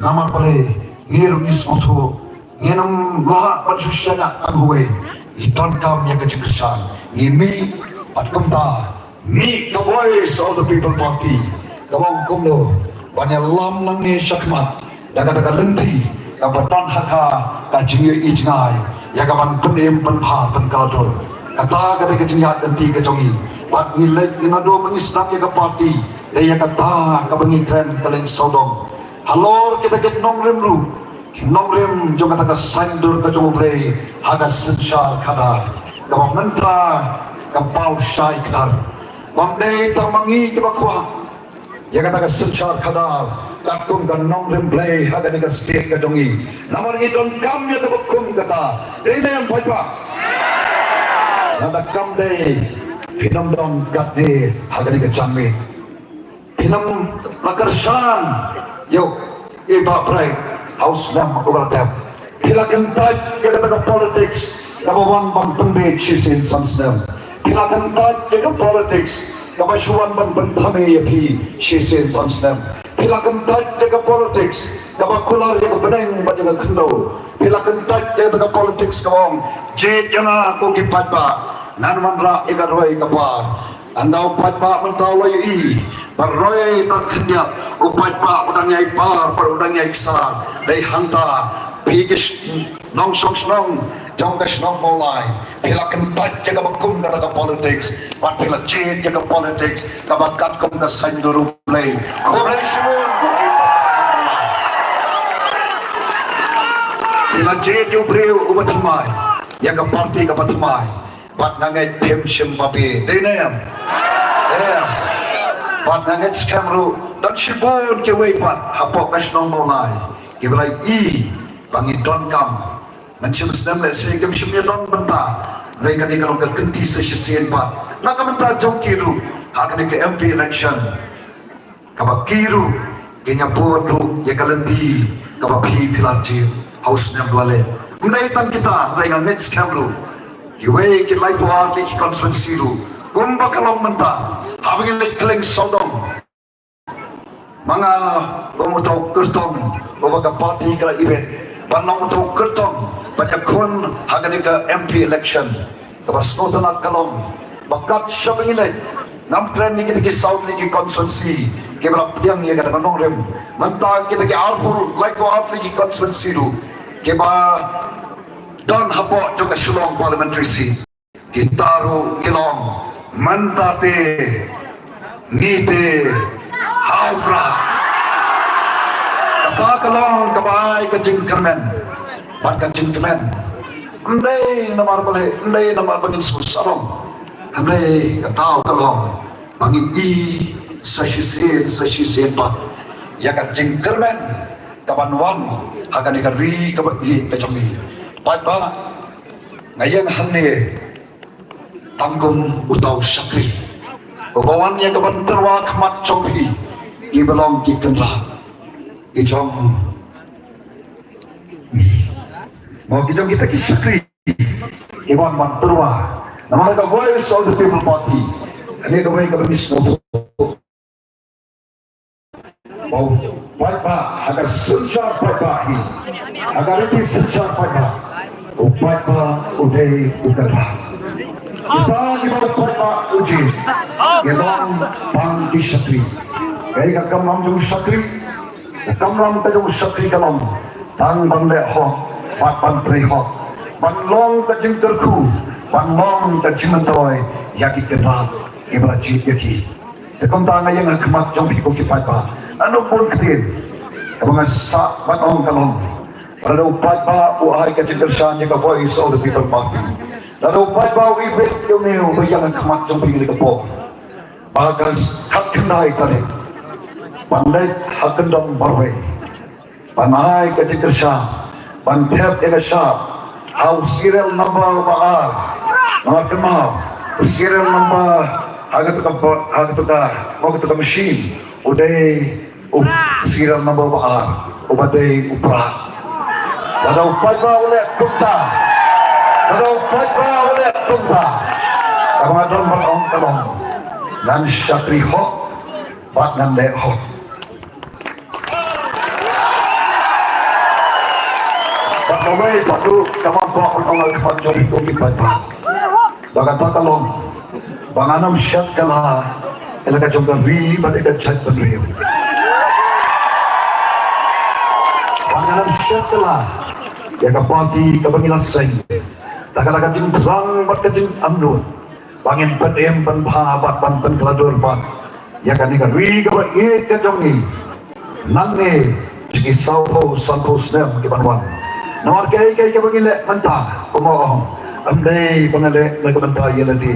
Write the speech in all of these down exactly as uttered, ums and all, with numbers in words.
Namar balei ngi ruh ngi sngewthuh ngin ym lah ban shu shaniah tang uwei. Ngi donkam ïa ka jingkyrshan. Ngi mih bad kumta mih ka Voice of the People Party ka ong kumno ban ïalam nangne shakhmat da kata ka lynti kaba don ha ka ka jingïohi jngai ïa ka ban pynim pynbha pynkylla dur. Kata ka dei ka jingïaid lynti ka jong ngi. Bad ngi leit ngi naduh ba ngi sdang ïa ka party dei ïa kata kaba ngi kren ka leng sawdong. Halor kita ki nongrim ruh, ki nongrim jong kata ka saiñdur ka jong U Blei ha ka synshar khadar kaba mynta ka paw shai khadar. Bym dei tang ma ngi kiba kwah ïa kata ka synshar khadar katkum ka nongrim Blei ha kane ka state ka jong ngi. Namar ngi donkam ïa kaba kum kata. Dei ne em paidbah? Lada kam dei, phin ym don katne ha kane ka janmiet. Phin ym la kyrshan ïa u, ïa i Bah Bright ha u snem uba la dep. Phi la kyntait ïa kata ka politics kaba wan ban pynbeit shisien san snem. Phi la kyntait ïa ka politics kaba shu wan ban pynthame ïa phi shisien san snem. Phi la kyntait ïa ka politics kaba kular ïa ka bneng bad ïa ka khyndew. Phi la kyntait ïa kata ka politics kaba ong jied ïa nga ko ki paidbah, ngan wanrah ïa ka roi ka par. Ynda u paidbah mynta u la ïohi ba roi tang khyndiat, u paidbah u dang ïai par bad u dang ïai ksar. Dei hangta phi ki sh-, nongshong shnong jong ka shnong Mawlai, phi la kyntait ïa kaba kum kata ka politics bad phi la jied ïa ka politics kaba katkum ka saiñdur U Blei. Khublei shibun. Phi la jied ïa u briew uba thymmai, ïa ka party kaba thymmai. Bad nga ngeit phim shym ba phi dei ne em? Em. Bad nga ngeit skhem ruh don shibun kiwei pat hapoh ka shnong Mawlai kiba la ïohi ba ngi donkam. Ngan shim snem lehse kim shym ïa don bynta. Hynrei kane ka long ka kynti sa shisien pat na ka bynta jong ki ruh ha kane ka M P election. Kaba ki ruh kin ïa bud ruh ïa ka lynti kaba phi phi la jied ha u snem ba la leit. Ym dei tang kita, hynrei nga ngeit skhem ruh kiwei ki laiphew ar tylli ki constituency ruh kumba ka long mynta. Haba ngi leit kylleng sawdong, ma nga kum uta u kyrtong uba ka party ka la ibit ban long uta u kyrtong ban ïakhun ha kane ka M P election. Kaba sngewtynnat ka long ba kat shaba ngi leit, ngam kren ïa kita ki saw tylli ki constituency kiba la pdiang ïa kata ka nongrim. Mynta kita ki arphew, laiphew ar tylli ki constituency ruh kiba don hapoh jong ka Shillong parliamentary seat. Kita ruh ki long mynta te, ngi te, ha u Prah. Kata ka long kaba ai ka jingkyrmen bad ka jingkmen. Ym dei namar balei, ym dei namar ba ngin sngewsarong. Hynrei kata ka long ba ngi i sa shisien sa shisien pat ïa ka jingkyrmen kaban wan ha kane ka ri kaba ïeit ka jong ngi. Paidbah, nga ïeng hangne tang kum uta u shakri uba wan ïa kaban tyrwa khmat jong phi, kiba long ki kynrad ki jong ngi. Mo, ki jong kita ki shakri kiba wan ban tyrwa namar ka Voice of the People Party. Kane kawei kaba ngi sngewthuh. Ba u paidbah ha ka synshar paidbah hi, ha ka riti synshar paidbah, u paidbah u dei u kynrad. Kita kiba u paidbah u jied, ngi long tang ki shakri. Kaei ka kamram jong u shakri? Ka kamram ka jong u shakri ka long tang ban leh hok bad ban trei hok, ban long ka jingkyrkhu, ban long ka jingmyntoi ïa ki kynrad kiba la jied ïa ki. Te kumta nga ïeng ha khmat jong phi ko ki paidbah. Naduh bun ktien kaba nga sah ban ong ka long, lada u paidbah u ai ka jingkyrshan ïa ka Voice of the People Party, lada u paidbah u ibit ïa une uba ïeng ha khmat jong phi kane ka por, ba ka khatkhyndai tarik ban leit ha kyndong marwei ban ai ka jingkyrshan ban thep ïa ka shap ha u serial number ba ar. Namar kynmaw, u serial number ha kata ka, ha kata ka, ha kata ka machine u dei u serial number ba ar, uba dei u Prah. Lada u paidbah u leh kumta, lada u paidbah u leh kumta, kaba nga don ban ong ka long, ngan shakri hok bad ngan leh hok. Kawei pat ruh kaba kwah ban ong ha khmat jong phi ko ki paidbah, ba kata ka long ba ngan ym shet kylla ïa la ka jong ka ri bad ïa ka jaitbynriew. Ba ngan ym shet kylla ïa ka party kaba ngi la seng, da ka la ka jingthrang bad ka jingangnud, ba ngin pynim pynbha bad ban pynkylla dur bad ïa kane ka ri kaba ïeit ka jong ngi nangne sha ki sawphew sanphew snem ki ban wan. Namar kaei kaei kaba ngi leh mynta, kumba ong, ym dei ba nga leh na ka bynta ïa lade,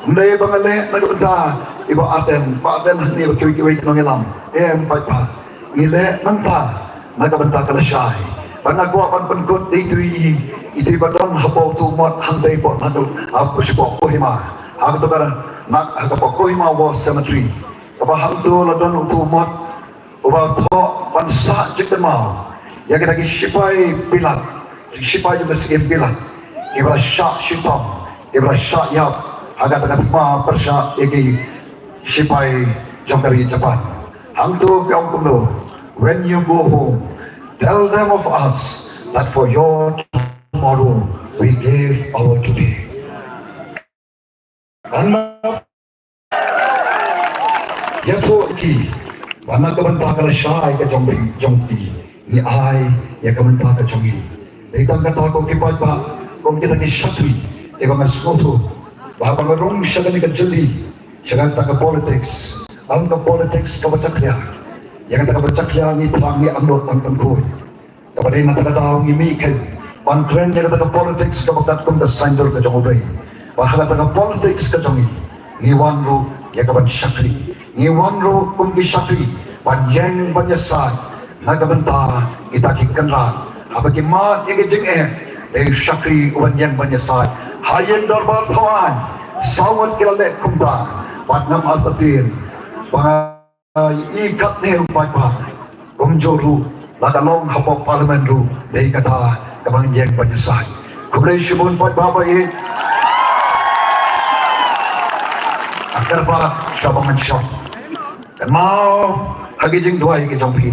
ym dei ba nga leh na ka bynta i Bah Ardent, Bah Ardent hangne bad kiwei kiwei ki nongïalam. Em paidbah, ngi leh mynta na ka bynta ka lashai. Ba nga kwah ban pynkut ïa itu i, itu i ba don hapoh utu u mot hangtei hapoh, na ka, hapoh, shapoh Kohima. Ha katu ka, na, ha ka Kohima War Cemetery. Kaba hangtu la don utu u mot uba thoh ban sah jingkynmaw ïa kita ki shipai bilat, ki shipai jong ka Syiem bilat, kiba la shah shitom, kiba la shah ïap ha kata ka thma pyrshah ïa ki shipai jong ka ri Japan. Hangtu ki ong kumno, "When you go home, tell them of us that for your tomorrow we gave our today." Kan ïathuh ïa ki ba na ka bynta ka lashai ka jong phi, jong phi, ngi ai ïa ka bynta ka jong ngi. Dei tang kata ko ki paidbah, kum kita ki shakri, kiba nga sngewthuh ba haba nga rung sha kane ka jylli, sha kata ka politics, ong ka politics kaba jakhlia. Ïa kata kaba jakhlia ngi thrang, ngi angnud, ngi pynkhuid. Kaba dei na kata ka daw ngi mih kein ban kren ïa kata ka politics kaba katkum ka saiñdur ka jong U Blei. Ba ha kata ka politics ka jong ngi, ngi wan ruh ïa ka ban shakri. Ngi wan ruh kum ki shakri ban ïeng ban ïasaid na ka bynta kita ki kynrad. Haba ki mad ïa ki jingeh, dei u shakri u ban ïeng ban ïasaid. Ha ïing dorbar thawaiñ, saw ngut ki la leh kumta, bad ngam artatien ba nga i katne u paidbah. Kumjuh ruh, la ka long hapoh Parliament ruh, dei kata kaba ngi ïeng ban ïasaid. Khublei shibun paidbah ba ïeit. Nga kyrpad sha ba ngan shong. Kynmaw ha ki jingduwai ki jong phi.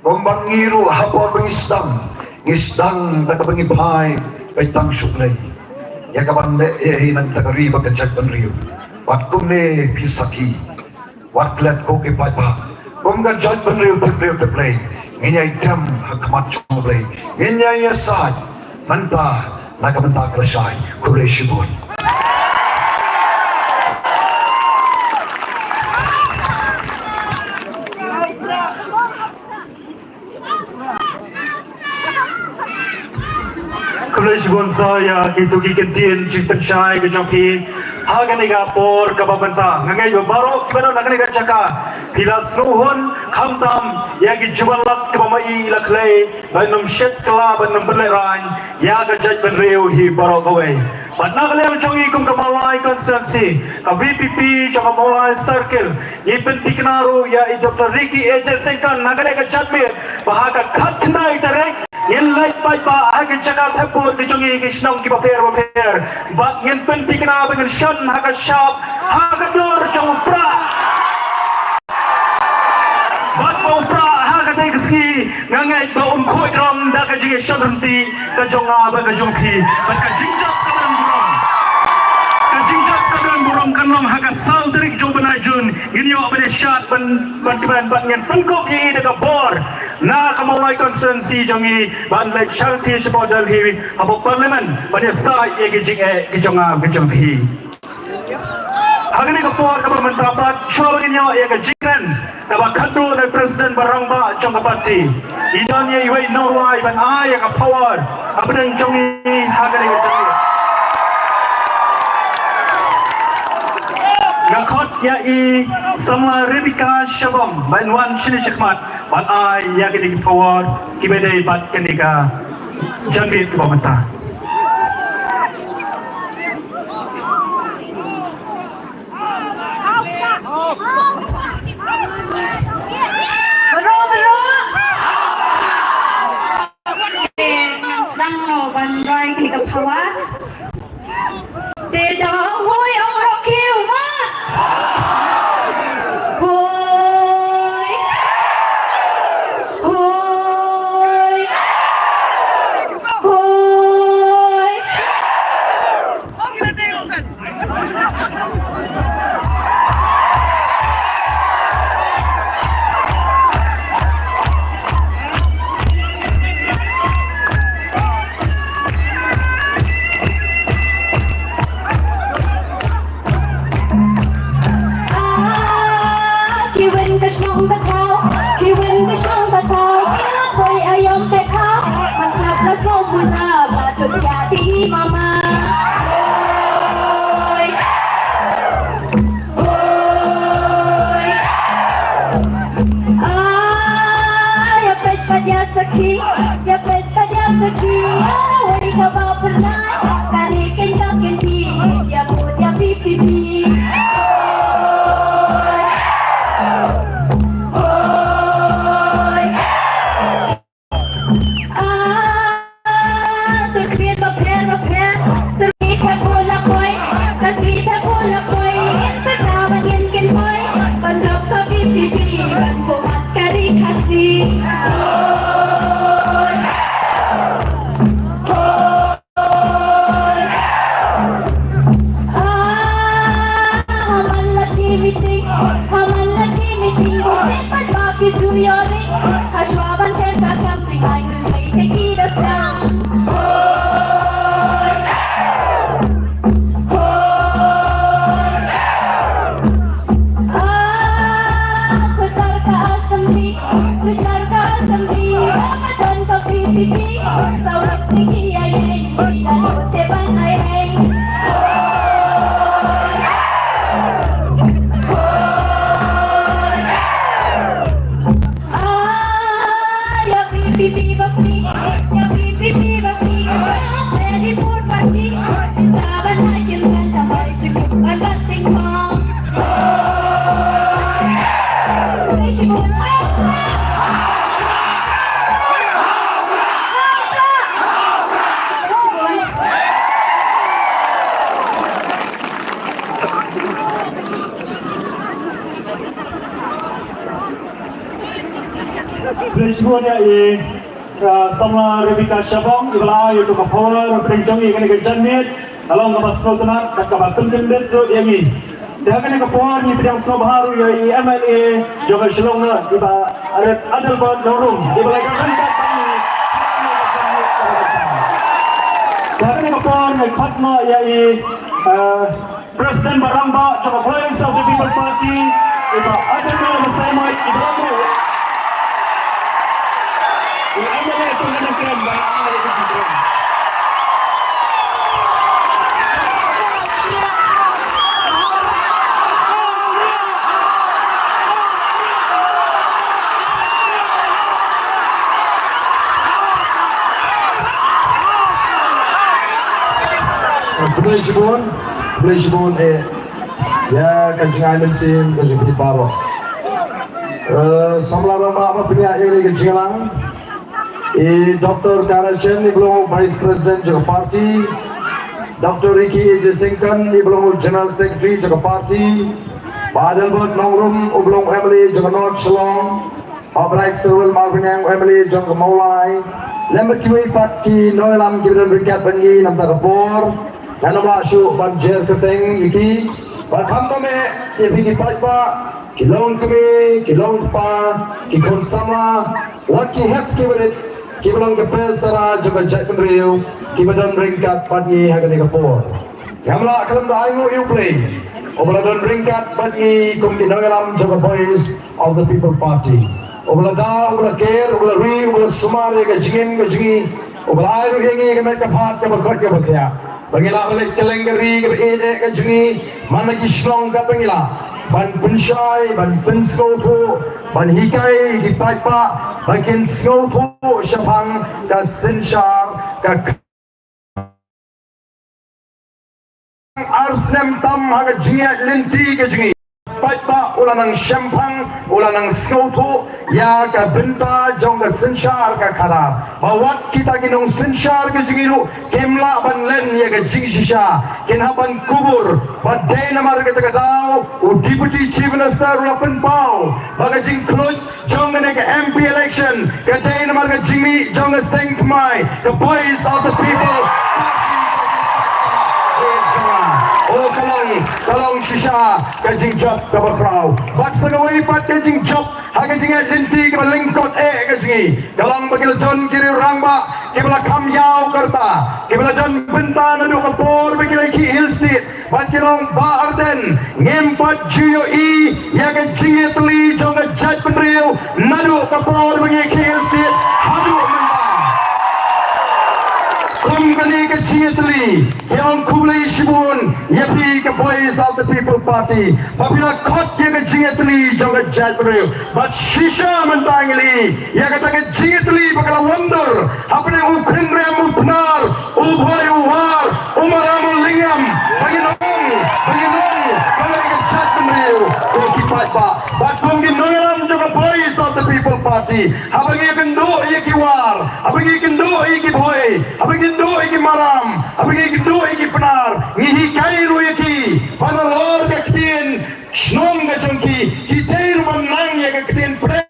Kumba ngi ruh hapoh ba ngi sdang, ngi sdang da kaba ngi phai beit tang sha U Blei ïa ka ban leh ïa hi na kata ka ri bad ka jaitbynriew. Bad kumne phi sakhi. Wat klet ko ki paidbah, kum ka jaitbynriew tip briew tip Blei, ngin ïai dem ha khmat jong U Blei, ngin ïai ïasaid mynta na ka bynta ka lashai. Khublei shibun. Khublei shibun sa ïa kito ki kyntien jingpynshai ka jong ki ha kane ka por kaba mynta. Nga ngeit ba baroh kiba don ha kane ka jaka phi la sngewhun khamtam ïa ki jubab lad kiba ma i la khlei ban ym shet kylla ban ym byrlehrain ïa ka jaitbynriew hi baroh kawei. Bad na ka liang jong ngi kum ka Mawlai constituency, ka V P P jong ka Mawlai circle, ngi pynthikna ruh ïa i Doctor Ricky A J Syngkon na kane ka janmiet ba ha ka khatkhyndai tarik ngin leit paidbah ha ki jaka thep vote ki jong ngi ki shnong kiba pher bapher. Bad ngin pynthikna ba ngin shon ha ka shap ha ka dur jong u Prah. Bad ba u Prah ha katei ka sngi nga ngeit ba un khuid rong da ka jingïashon ryntih ka jong nga bad ka jong phi. Bad ka jingjop kaba don burom, ka jingjop kaba don burom kan long ha ka saw tarik jong u bnai Jun. Ngin ïoh ban ïashad ban, ban kmen bad ngin pynkup ïa i da ka bor na ka Mawlai constituency jong ngi ban leit shakri shapoh Delhi hapoh Parliament ban ïasaid ïa ki jingeh ki jong nga ki jong phi. Ha kane ka por kaba mynta pat shuwa ba ngin ïoh ïa ka jingkren kaba khatduh na u President ba rangbah jong ka party, i don ïa iwei i nongrwai ban ai ïa ka power hapdeng jong ngi ha kane ka jingkren. Nga khot ïa i Samla Rebecca Shabong ban wan shane shakhmat ban ai ïa kine ki power kiba dei bad kane ka janmiet kaba mynta. Baroh, baroh. Te ngan sdang noh ban rwai kane ka power. Te to ong hooid, ong baroh khiew ma. Hooid. Hooid. Ki, ïa peit ka ïa sa ki, ïa wei ka ba pernai, ka ri ken ka ken pi, ïa vote ïa P P P. Hoi. Hoi. Ah, sa ki ba pher ba pher, sa ki ta ko la koi, ka si ta ko la koi, in ka ta ba ken ken koi, ban jop ka P P P, ban ko mat ka ri Khasi. Hoi. Hoi. Ah, ha man la ki meeting, ha man la ki meeting, se pat ba ki ju ïoh ring, ha shuwa ban ter ka kam jingmai ngan mei te ki da sang. Hoi. Hoi. Ah, pyntar ka assembly, pyntar ka assembly, ba ka don ka P P P, saw rap te ki ai ai, ki da do te ban ai ai. Ah, ïa P P P ba pli, ïa P P P ba pli, ka shong very poor party, sa ban ai kim kan ta mai jingmut ban rat ting mong. Khublei shibun ïa i, uh, samla Rebecca Shabong, i ba la ai ïa ka power, pdeng jong i kane ka janmiet, ka long kaba sngewtynnat, bad kaba pynkyndit ruh ïa ngi. Te ha kane ka por ngi pdiang sngewbha ruh ïa i M L A jong ka Shillong na, i Bah Adelbert Nongrum, i ba la ïa ryngkat bad ngi. Te ha kane ka por ngi khot noh ïa i, eh, President ba rangbah jong ka Voice of the People Party, i Bah Adelbert Nongrum, i ba la ïa ryngkat bad ngi. Khublei shibun, khublei shibun, eh, ïa ka jingai mynsiem, ka jingpynpaw. Eh, samla rangbah ba pynïaid ïa ka jingïalang. I Doctor Kara Chen, i ba long u Vice President jong ka party. Doctor Ricky A J Syngkon, i ba long u General Secretary jong ka party. Bah Adelbert Nongrum, u ba long u M L A jong ka North Shillong. Bah Bright Syrwell Marbaniang, u M L A jong ka Mawlai. Lem bad kiwei pat ki nongïalam kiba don ryngkat bad ngi na kata ka por. Ngan ym lah shuh ban jer kyrteng ïa ki. Bad khamtam eh ïa phi ki paidbah, ki longkmie, ki longkpa, ki khun samla, wat ki hep ki barit, kiba long ki pyrsa jong ka jaitbynriew, kiba don ryngkat bad ngi ha kane ka por. Ngam lah khlem da ainguh ïa U Blei, uba la don ryngkat bad ngi kum ki nongïalam jong ka Voice of the People Party. Uba la da, uba la ker, uba la ri, uba la sumar ïa ka jingim ka jong ngi, uba la ai ruh ïa ngi ka met ka phad kaba koit kaba khiah, ba ngin lah ban leit kylleng ka ri kaba ïeit eh ka jong ngi, man la ki shnong, katba ngin lah ban pynshai, ban pynsngewthuh, ban hikai ïa ki paidbah ba kin sngewthuh shaphang ka synshar ka ar snem tam ha ka jingïaid lynti ka jong ngi. Paidbah u la nang shemphang, u la nang sngewthuh ïa ka bynta jong ka synshar ka khadar, ba wat kita ki nongsynshar ka jong ngi ruh kim lah ban len ïa ka jingshisha, kin hap ban kubur. Bad dei namar kata ka daw u Deputy Chief Minister u la pynpaw ba ka jingkhluit jong kane ka M P election ka dei namar ka jingmih jong ka seng thymmai, ka Voice of the People. Oh, ka long, ka long shisha ka jingjop kaba khraw. Bad sa kawei pat ka jingjop ha ka jingïaid lynti kaba lyngkot eh ka jong ngi, ka long ba ki la don ki riew rangbah kiba la kham ïaw ka rta, kiba la don bynta naduh ka por ba ki la ïa khih Hill State. Bad ki long, Bah Ardent, ngim pat ju ïohi ïa ka jingïatylli jong ka jaitbynriew naduh ka por ba ngi ïa khih Hill State haduh mynta. Kum kane ka jingïatylli, ngi ong khublei shibun ïa phi ka Voice of the People Party ba phi la khot ïa ka jingïatylli jong ka jaitbynriew. Bad shisha mynta ngi la ïohi ïa kata ka jingïatylli ba ka la wan dur hapdeng u khynriam u pnar, u bhoi u war, u maram u lyngngam, ba ngin ong, ba ngin ong ba ngi ka jaitbynriew, ko ki paidbah. Bad kum ki nongïalam jong ka Voice of the People Party, haba ngi ïakynduh ïa ki war, haba ngi ïakynduh ïa ki bhoi, haba ngi ïakynduh ïa ki maram, haba ngi ïakynduh ïa ki pnar, ngi hikai ruh ïa ki ba nalor ka ktien shnong ka jong ki, ki dei ruh ban nang ïa ka ktien pdeng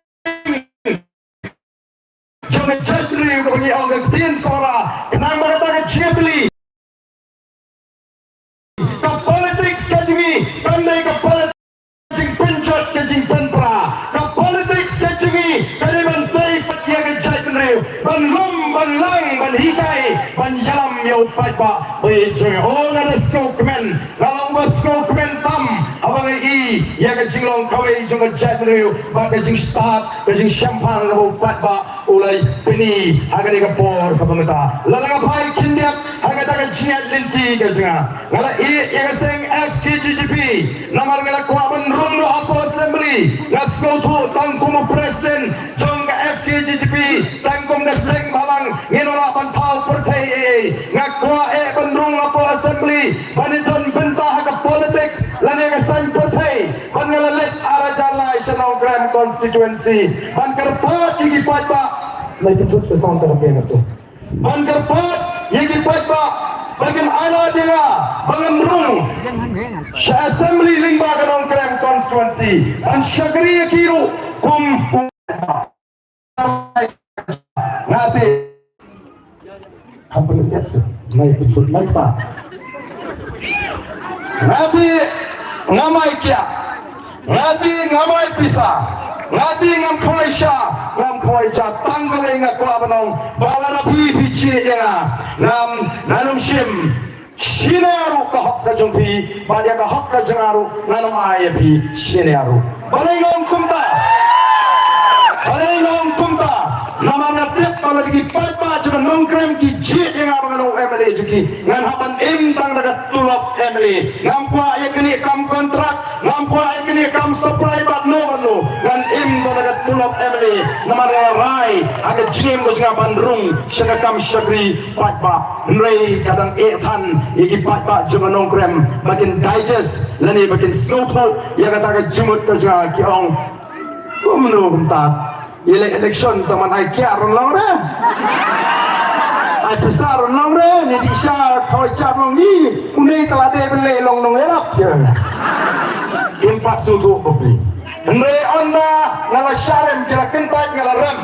jong ka jaitbynriew kaba ngi ong ka ktien Sohra, khnang ba kata ka jingïatylli, ka politics ka jong ngi kam dei ka politics jingpynjot ka jingpynpra. Ka politics ka jong ngi ka dei ban tei pat ïa ka jaitbynriew, ban lum, ban lang, ban hikai, ban ïalam ïa u paidbah ba ïeit jong ngi. Oh, nga da sngewkmen, nga long ba sngewkmen tam haba nga i ïa ka jinglong kawei jong ka jaitbynriew bad ka jingstad, ka jingshemphang kaba u paidbah u la pyni ha kane ka por kaba mynta. Lada nga phai khyndiat ha kata ka jingïaid lynti ka jong nga, nga la ïeh ïa ka seng F K J G P, namar nga la kwah ban rung noh hapoh Assembly. Nga sngewthuh tang kum u President jong ka F K J G P, tang kum ka seng bhalang, ngim lah ban thaw pyrthei ei ei. Nga kwah eh ban rung hapoh Assembly ban ïadon bynta ha ka politics lane ka saiñ pyrthei. Ban nga la leit ar hajar lai sha Nongkrem constituency ban kyrpad ïa ki paidbah. Lai pyntut ka song ka ba ken tu. Ban kyrpad ïa ki paidbah ba kin ailad ïa nga ba ngan rung sha Assembly lyngba ka Nongkrem constituency ban shakri ïa ki ruh kum u paidbah. Nga te. Haba ngi ïa seh, mai put mai pa. Nga te, nga mai kia. Nga te, nga mai pisa. Nga te, ngam khawai sha, ngam khawai ja, tang balei nga kwah ban ong ba lada phi, phi jied ïa nga, ngam, ngan ym shim shane ruh ka hok ka jong phi, bad ïa ka hok ka jong nga ruh ngan ym ai ïa phi shane ruh. Balei nga ong kumta? Balei nga ong kumta? Namar nga tip ba lada ki paidbah jong ka Nongkrem ki jied ïa nga ba ngan long u M L A jong ki, ngan hap ban im tang da ka tulop M L A. Ngam kwah ïa kane kam kontrak, ngam kwah ïa kane kam supply bad no bad no. Ngan im tang da ka tulop M L A. Namar nga la rai ha ka jingim ka jong nga ban rung sha ka kam shakri paidbah. Hynrei ka dang eh than ïa ki paidbah jong ka Nongkrem ba kin digest lane ba kin sngewthuh ïa kata ka jingmut ka jong nga, ki ong, kumno kumta, ïaleh election tang ban ai kiar ruh long re, ai pisa ruh long re, ne dih sha khawai jam long hi, une te la dei ban leh long nongïarap ïa. Kim pat sngewthuh bapli. Hynrei ynda nga la shah rem, ki la kyntait, nga la rem.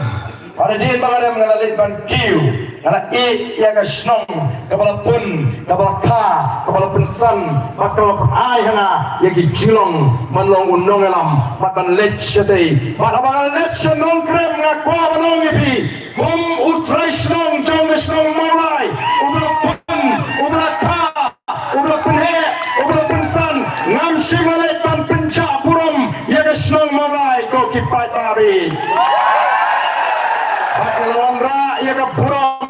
Hadien ba nga rem nga la leit ban kiew, nga la ïeh ïa ka shnong kaba la pun, kaba la kha, kaba la pynsan bad kaba la pynai ha nga ïa ki jinglong ban long u nongïalam bad ban leit shatei. Bad haba nga la leit sha Nongkrem, nga kwah ban ong ïa phi kum u trai shnong jong ka shnong Mawlai, uba la pun, uba la kha, uba la pynheh, uba la pynsan, ngam shym la leit ban pynjah burom ïa ka shnong Mawlai, ko ki paidbah. Bad nga la wanrah ïa ka burom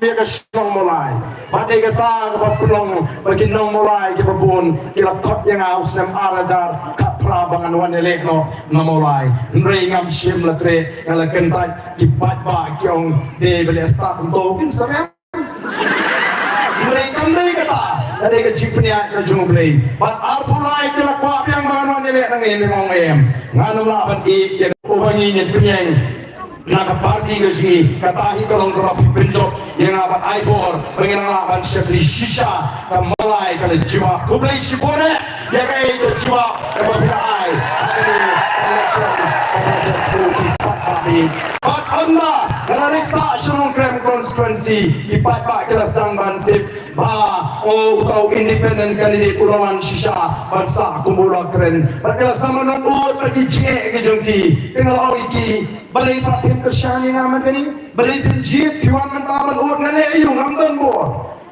ïa ka shnong Mawlai. Bad dei kata kaba pynlong ba ki nong Mawlai kiba bun ki la khot ïa nga u snem ar hajar khatphra ba ngan wan ïaleh noh na Mawlai. Hynrei ngam shym la treh, nga la kyntait, ki paidbah ki ong, dei ba leh stad kumto, kim sa rem. Hynrei kam dei kata, ka dei ka jingpynïaid ka jong U Blei. Bad arphew lai ki la kwah biang ba ngan wan ïaleh nangne, ne ong em. Ngan ym lah ban ïeh ïa uba ngi ngin pynïeng na ka party ka jong ngi. Kata hi ka long kaba phi pynjop ïa nga bad ai bor ba ngin nang lah ban shakri shisha. Ka Mawlai ka la jubab. Khublei shibun eh. Ïa kaei ka jubab kaba phi la ai ha kane ka election kaba jia twenty twenty-five. Bad ynda nga la leit sah sha Nongkrem constituency, ki paidbah ki la sdang ban tip ba, o, uta u independent candidate u la wan shisha ban sah kum u la kren. Bad ki la sdang ban nud bad ki jingeh ki jong ki. Te nga la ong ïa ki, balei pat phim kyrshan ïa nga mynta ne? Balei phim jied? Phi wan mynta ban nud, nga leh aïu? Ngam don bor.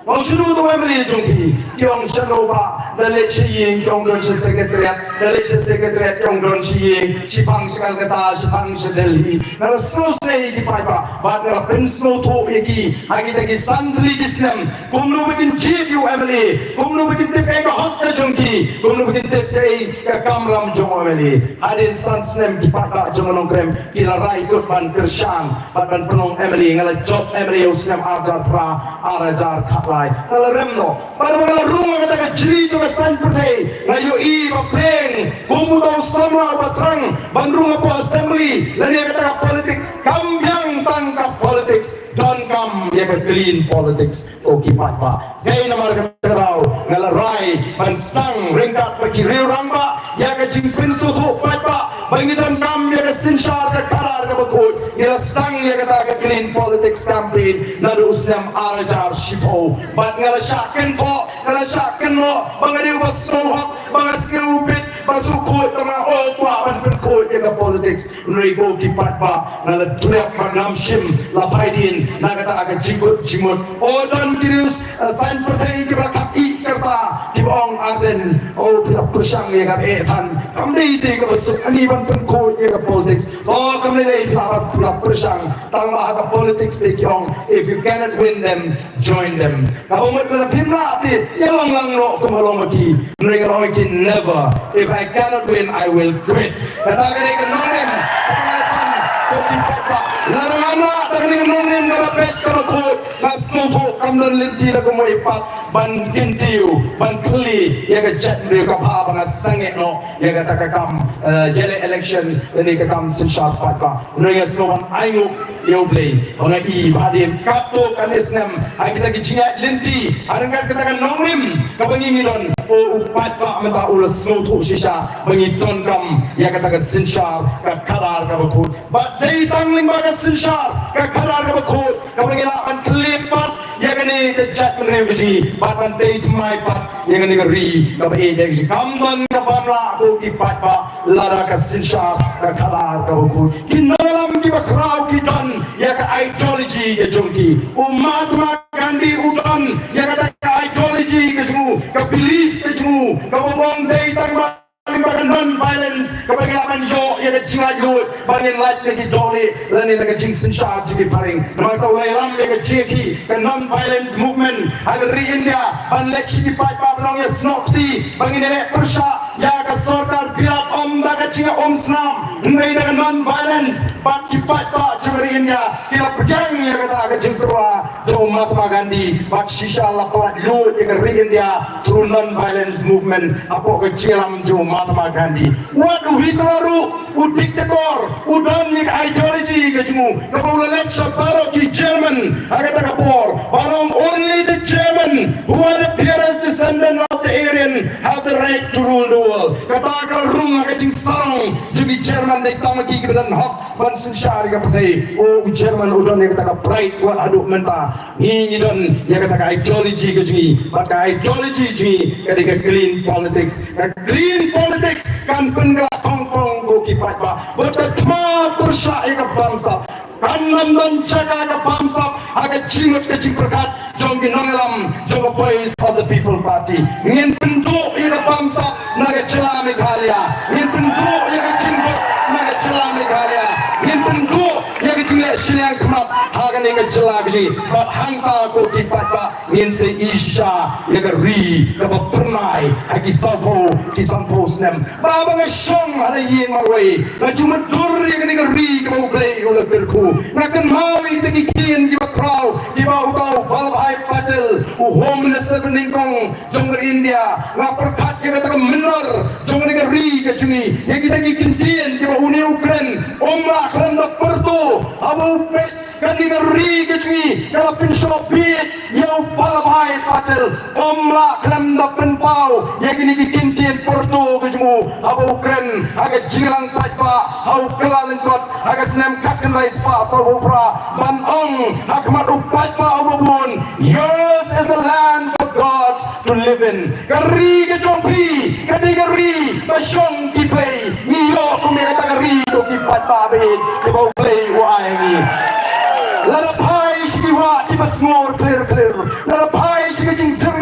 Ong shano uto u MLA jong phi? Ki ong shano bah, da leit sha ïing, ki ong don sha secretariat, da leit sha secretariat, ki ong don sha ïing, shiphang sha Kolkata, shiphang sha Delhi. Nga la sngewsynei ïa ki paidbah, bad nga la pynsngewthuh ïa ki ha kita ki san tylli ki snem. Kumno ba kin jied ïa u MLA, kumno ba kin tip kaei ka hok ka jong ki, kumno ba kin tip kaei ka kamram jong u MLA. Hadien san snem ki paidbah jong u Nongkrem ki la rai kut ban kyrshan bad ban pynlong MLA. Nga la jop MLA u snem ar hajar phra, ar hajar khatlai. Nga la rem noh. Bad nga la rung ha kata ka jri jong ka saiñ pyrthei, nga ïohi ba pyrshah kum uto u samla uba thrang ban rung hapoh assembly lane kata ka politics. Kam biang tang ka politics, donkam ïa ka clean politics. Ko ki paidbah, dei namar kata ka daw nga la rai ban sdang ryngkat bad ki riew rangbah ïa ka jingpynsngewthuh paidbah ba ngi donkam ïa ka synshar ka khadar kaba khuid. Ngi la sdang ïa kata ka clean politics campaign naduh u snem ar hajar shiphew. Bad nga la shah kynthoh, nga la shah kynnoh ba nga dei uba sngewhok, ba nga sngewbit, ba sngewkhuid, ba nga ong kwah ban pynkhuid ïa ka politics. Hynrei ko ki paidbah, nga la duriap bad ngam shym la phai dien na kata ka jingkut jingmut. O don ki riew, eh, saiñ pyrthei kiba la khap ïa kata, kiba ong Ardent, o phi la pyrshang ïa ka eh than. Kam dei te kaba suk ani ban pynkhuid ïa ka politics. O kam dei te phi la, phi la pyrshang. Tang ba ha ka politics te ki ong, if you cannot win them, join them. Kaba mut lada phim lah te ïa long lang noh kum ha long ma ki. Hynrei nga la ong ïa ki never. If I cannot win, I will quit. Kata ka dei ka nongrim. Kata ka dei ka nongrim. Ko ki paidbah, lada ngam lah da kane ka nongrim kaba beit kaba khuid, nga sngewthuh kam don lynti da kumwei pat ban kyntiew, ban khlieh ïa ka jaitbynriew. Ka bha ba nga sangeh noh ïa kata ka kam, eh, ïaleh election lane ka kam synshar paidbah. Hynrei nga sngewbha ban ainguh ïa U Blei ba nga i ba hadien katto katne snem ha kita ki jingïaid lynti, ha ryngkat kata ka nongrim kaba ngi ngi don, o u paidbah mynta u la sngewthuh shisha ba ngi donkam ïa kata ka synshar ka khadar kaba khuid. Bad dei tang lyngba ka synshar ka khadar kaba khuid kaba ngi lah ban khlieh pat ïa kane ka jaitbynriew ka jong ngi bad ban tei thymmai pat ïa kane ka ri kaba ïeit ka jong ngi. Kam don kaba ym lah ko ki paidbah lada ka synshar ka khadar kaba khuid. Ki nongïalam kiba khraw ki don ïa ka ideology ka jong ki. U Mahatma Gandhi u don ïa kata ka ideology ka jong u, ka belief ka jong u, kaba ong dei tang ba lyngba ka non-violence kaba ngi lah ban ïoh ïa ka jinglaitluid, ba ngin lait na ki dohlieh lane na ka jingsynshar jong ki phareng. Namar kata u la ïalam ïa ka jingïakhih ka non-violence movement ha ka ri India ban leit sha ki paidbah ban ong ïasnoh kti ba ngin ïaleh pyrshah ïa ka sorkar bilat, ym da ka jingïaumsnam hynrei da ka non-violence. Bad ki paidbah jong ka ri India ki la pdiang ïa kata ka jingtyrwa jong u Mahatma Gandhi, bad shisha la pynlait lut ïa ka ri India through non-violence movement hapoh ka jingïalam jong u Mahatma Gandhi. Wat u Hitler ruh, u dictator, u don ïa ka ideology ka jong u kaba u la leit sha baroh ki German ha kata ka por ban ong only the German who are the purest descendant of the Aryan have the right to rule the world. Kata ka la rung ha ka jingsarong jong ki German, dei tang ma ki kiba don hok ban synshar ïa ka pyrthei. O u German u don ïa kata ka pride wat haduh mynta. Ngi ngi don ïa kata ka ideology ka jong ngi, bad ka ideology jong ngi ka dei ka clean politics. Ka clean politics kan pynkylla khongpong ko ki paidbah. Bad ka thma pyrshah ïa ka bamsap, kan ym don jaka ka bamsap ha ka jingmut ka jingpyrkhat jong ki nongïalam jong ka Voice of the People Party. Ngin pynduh ïa ka bamsap na ka jylla Meghalaya. Ngin pynduh ïa ka jingmut na ka jylla Meghalaya. Ngin pynduh ïa ka jingleh shiliang khmat ha kane ka jylla ka jong ngi. Bad hangta ko ki paidbah ngin sa ïohi shisha ïa ka ri kaba phyrnai ha ki sawphew ki sanphew snem. Ba ba nga shong ha la ïing marwei, nga ju mutdur ïa kane ka ri kaba U Blei u la kyrkhu. Nga kynmaw ïa kita ki ktien kiba khraw kiba uta u Vallabhbhai Patel, u Home Minister ba nyngkong jong ka India. Nga pyrkhat ïa kata ka mynnor jong kane ka ri ka jong ngi, ïa kita ki ktien kiba une u kren, um lah khlem da pyrto haba u peit kane ka ri ka jong ngi ka la pynshoh bieit ïa u Vallabhbhai Patel. Um lah khlem da pynpaw ïa kine ki ktien pyrto ka jong u haba u kren ha ka jingïalang paidbah ha u kylla lyngkot ha ka snem khatkhyndai spah sawphew phra ban ong ha khmat u paidbah uba bun, yours is a land for gods to live in. Ka ri ka jong phi ka dei ka ri ba shong ki blei. Ngi ïoh kum ïa kata ka ri ko ki paidbah ba ïeit kaba U Blei u ai ngi. Lada phai sha ki wah kiba sngur khlir khlir, lada phai sha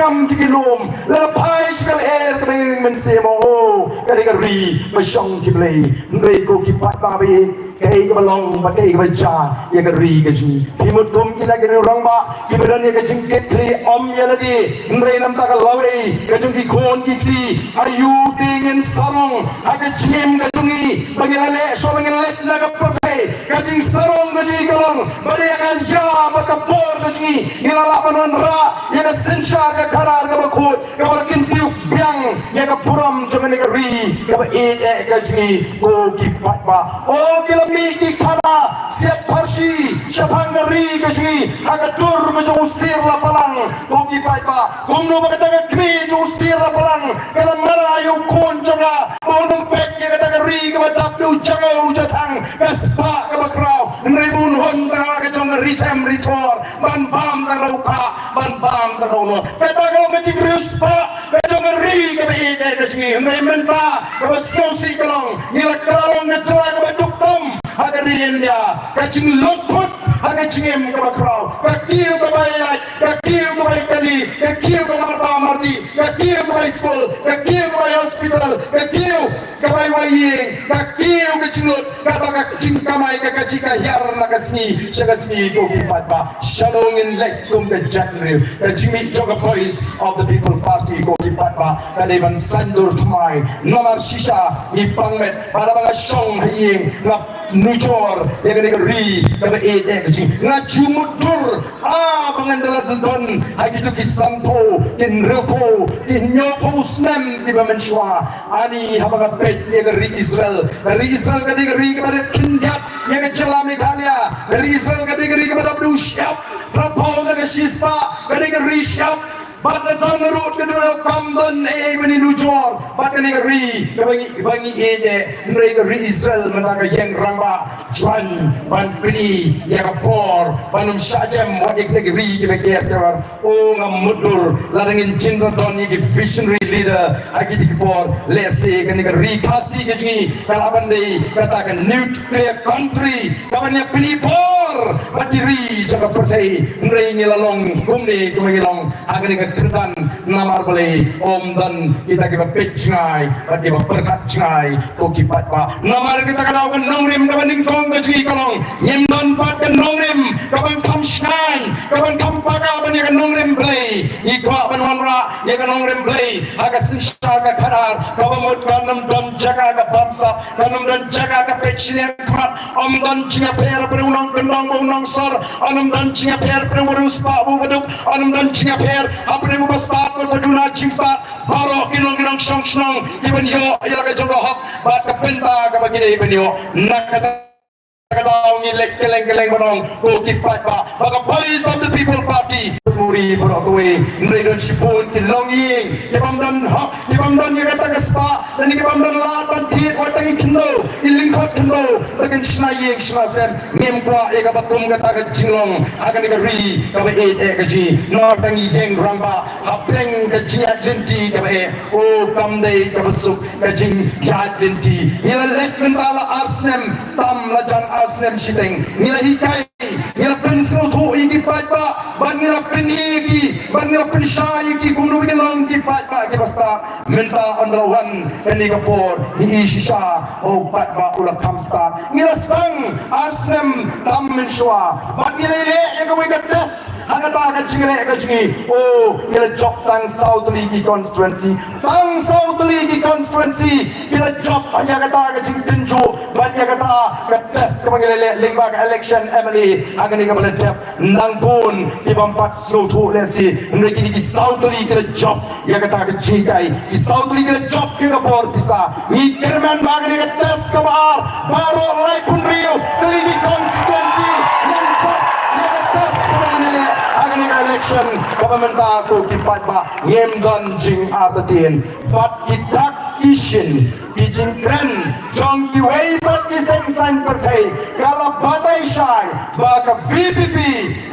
kam ki lum, la phai sha ka lyer kaba mynsiem, oh, ka dei ka ri ba shong ki blei. Hynrei ko ki paidbah ba ïeit, kaei kaba long bad kaei kaba jia ïa ka ri ka jong ngi? Phi mut kum kita ki riew rangbah kiba don ïa ka jingkit khlieh, ym ïa lade. Hynrei namar ka lawei ka jong ki khun ki kti, aïu te ngin sarong ha ka jingim ka jong ngi ba ngin leh, shuwa ba ngin leit na ka pyrthei? Ka jingsarong ka jong ngi ka long ba da ïa ka jia bad ka bor ka jong ngi, ngi la lah ban wanrah ïa ka synshar ka khadar kaba khuid, kaba la kyntiew biang ïa ka burom jong kane ka ri kaba ïeit eh ka jong ngi, ko ki paidbah. Oh, ki la mih ki khana siat pharshi shaphang ka ri ka jong ngi ha ka dur ka jong u Sir Lapalang, ko ki paidbah. Kumno ba kata ka kmie jong u Sir Lapalang ka la mara ïa u khun jong ka, ba un ym peit ïa kata ka ri kaba dap da u jngai u jathang, ka spah kaba khraw, hynrei ba un hun tang ha ka jong ka ri them ri thor, ban bam tang da u khah, ban bam tang da u lor. Kata ka long ka jingriewspah ka jong ka ri kaba ïeit eh ka jong ngi. Hynrei mynta kaba sngewsih ka long, ngi la kra long ka jylla kaba duk tam ha ka ri India. Ka jinglutphut ha ka jingim kaba khraw, ka kiew kaba ïaid, ka kiew kaba ïakali, ka kiew kaba marba mardih, ka kiew kaba skul, ka kiew kaba hospital, ka kiew kaba ïing, ka kiew ka jinglut, kaba ka jingkamai ka kajih ka hiar na ka sngi sha ka sngi, ko ki paidbah. Shano ngin leit kum ka jaitbynriew? Ka jingmih jong ka Voice of the People Party, ko ki paidbah, ka dei ban saiñdur thymmai. Namar shisha ngi pang met, bad haba nga shong ha ïing nga nujor ïa kane ka ri kaba ïeit eh ka jong ngi. Nga ju mutdur, ah, ba ngan da la don ha kito ki sanphew, ki hynriewphew, ki hynñiewphew snem kiba mynshuwa. Ani haba nga peit ïa ka ri Israel, ka ri Israel ka dei ka ri kaba rit khyndiat ïa ka jylla Meghalaya. Ka ri Israel ka dei ka ri kaba dap da u shyiap, phraphew na ka shispah, ka dei ka ri shyiap. Bad la tang ruh ka dei kam don ei ei ban ïanujor bad kane ka ri kaba ngi, ba ngi ïeit eh. Hynrei ka ri Israel mynta ka ïeng rangbah jlan ban pyni ïa ka bor ban ym shah jem wat ïa kita ki ri kiba ker ter. Oh, nga mutdur, lada ngin jin don ïa ki visionary leader ha kiti ki por, lehse kane ka ri Khasi ka jong ngi ka lah ban dei kata ka nuclear country kaban ïa pyni bor bad ki ri jong ka pyrthei. Hynrei ngi la long kumne kumba ngi long ha kane ka kyrdan namar balei? Ym don kita kiba peit jngai bad kiba pyrkhat jngai, ko ki paidbah. Namar kata ka daw ka nongrim kaba nyngkong ka jong ngi ka long, ngim don pat ka nongrim kaban kham shngaiñ, kaban kham paka ban ïa ka nongrim Blei. Ngi kwah ban wanrah ïa ka nongrim Blei ha ka synshar ka khadar, kaba mut kan ym don jaka ka bamsap, kan ym don jaka ka peit shiliang khmat, ym don jingïapher hapdeng u nongkyndong bad u nongsor, ym don jingïapher hapdeng u riewspah bad u baduk, ym don jingïapher hapdeng u bastad bad u baduna jingstad. Baroh ki long ki nongshong shnong kiban ïoh ïa la ka jong ka hok bad ka bynta kaba ki dei ban ïoh. Na kata ka daw ngi leit kylleng kylleng ban ong, ko ki paidbah, ba ka Voice of the People Party, muri baroh kawei, hynrei don shibun ki longïing kibym don hok, kibym don ïa kata ka spah, lane kibym don lad ban thied wat tang i khyndew, i lyngkot khyndew, la kin shna ïing shna sem. Ngim kwah ïa kaba kum kata ka jinglong ha kane ka ri kaba ïeit eh ka jong ngi. Namar tang i ïeng rangbah hapdeng ka jingïaid lynti kaba eh, oh, kam dei kaba suk ka jingïaid lynti. Ngi la leit mynta la ar snem tam, la jan ar snem shiteng. Ngi la hikai, ngi la pynsngewthuh ïa ki paidbah, bad ngi la pyni ïa ki, bad ngi la pynshai ïa ki kumno ba kin long ki paidbah kiba stad. Mynta ynda la wan kane ka por, ngi i shisha, oh, paidbah u la kham stad. Ngi la sdang ar snem tam mynshuwa, bad ngi la leh ïa kawei ka test ha kata ka jingleh ka jong ngi. Oh, ngi la jop tang saw tylli ki constituency. Tang saw tylli ki constituency ki la jop ïa kata ka jingtynjuh bad ïa kata ka test kaba ngi la leh lyngba ka election M L A ha kane kaba la dep. Nang bun kibym pat sngewthuh lehse, hynrei kine ki saw tylli ki la jop ïa kata ka jinghikai. Ki saw tylli ki la jop ïa ka bor pisa. Ngi kyrmen ba kane ka test kaba ar, baroh laiphew hynriew tylli ki constituency nang jop ïa ka test kaba ngi la leh ha kane ka election kaba mynta, ko ki paidbah. Ngim don jingartatien bad ki dak ki shin, ki jingkren jong kiwei pat ki seng saiñ pyrthei ka la batai shai ba ka V P P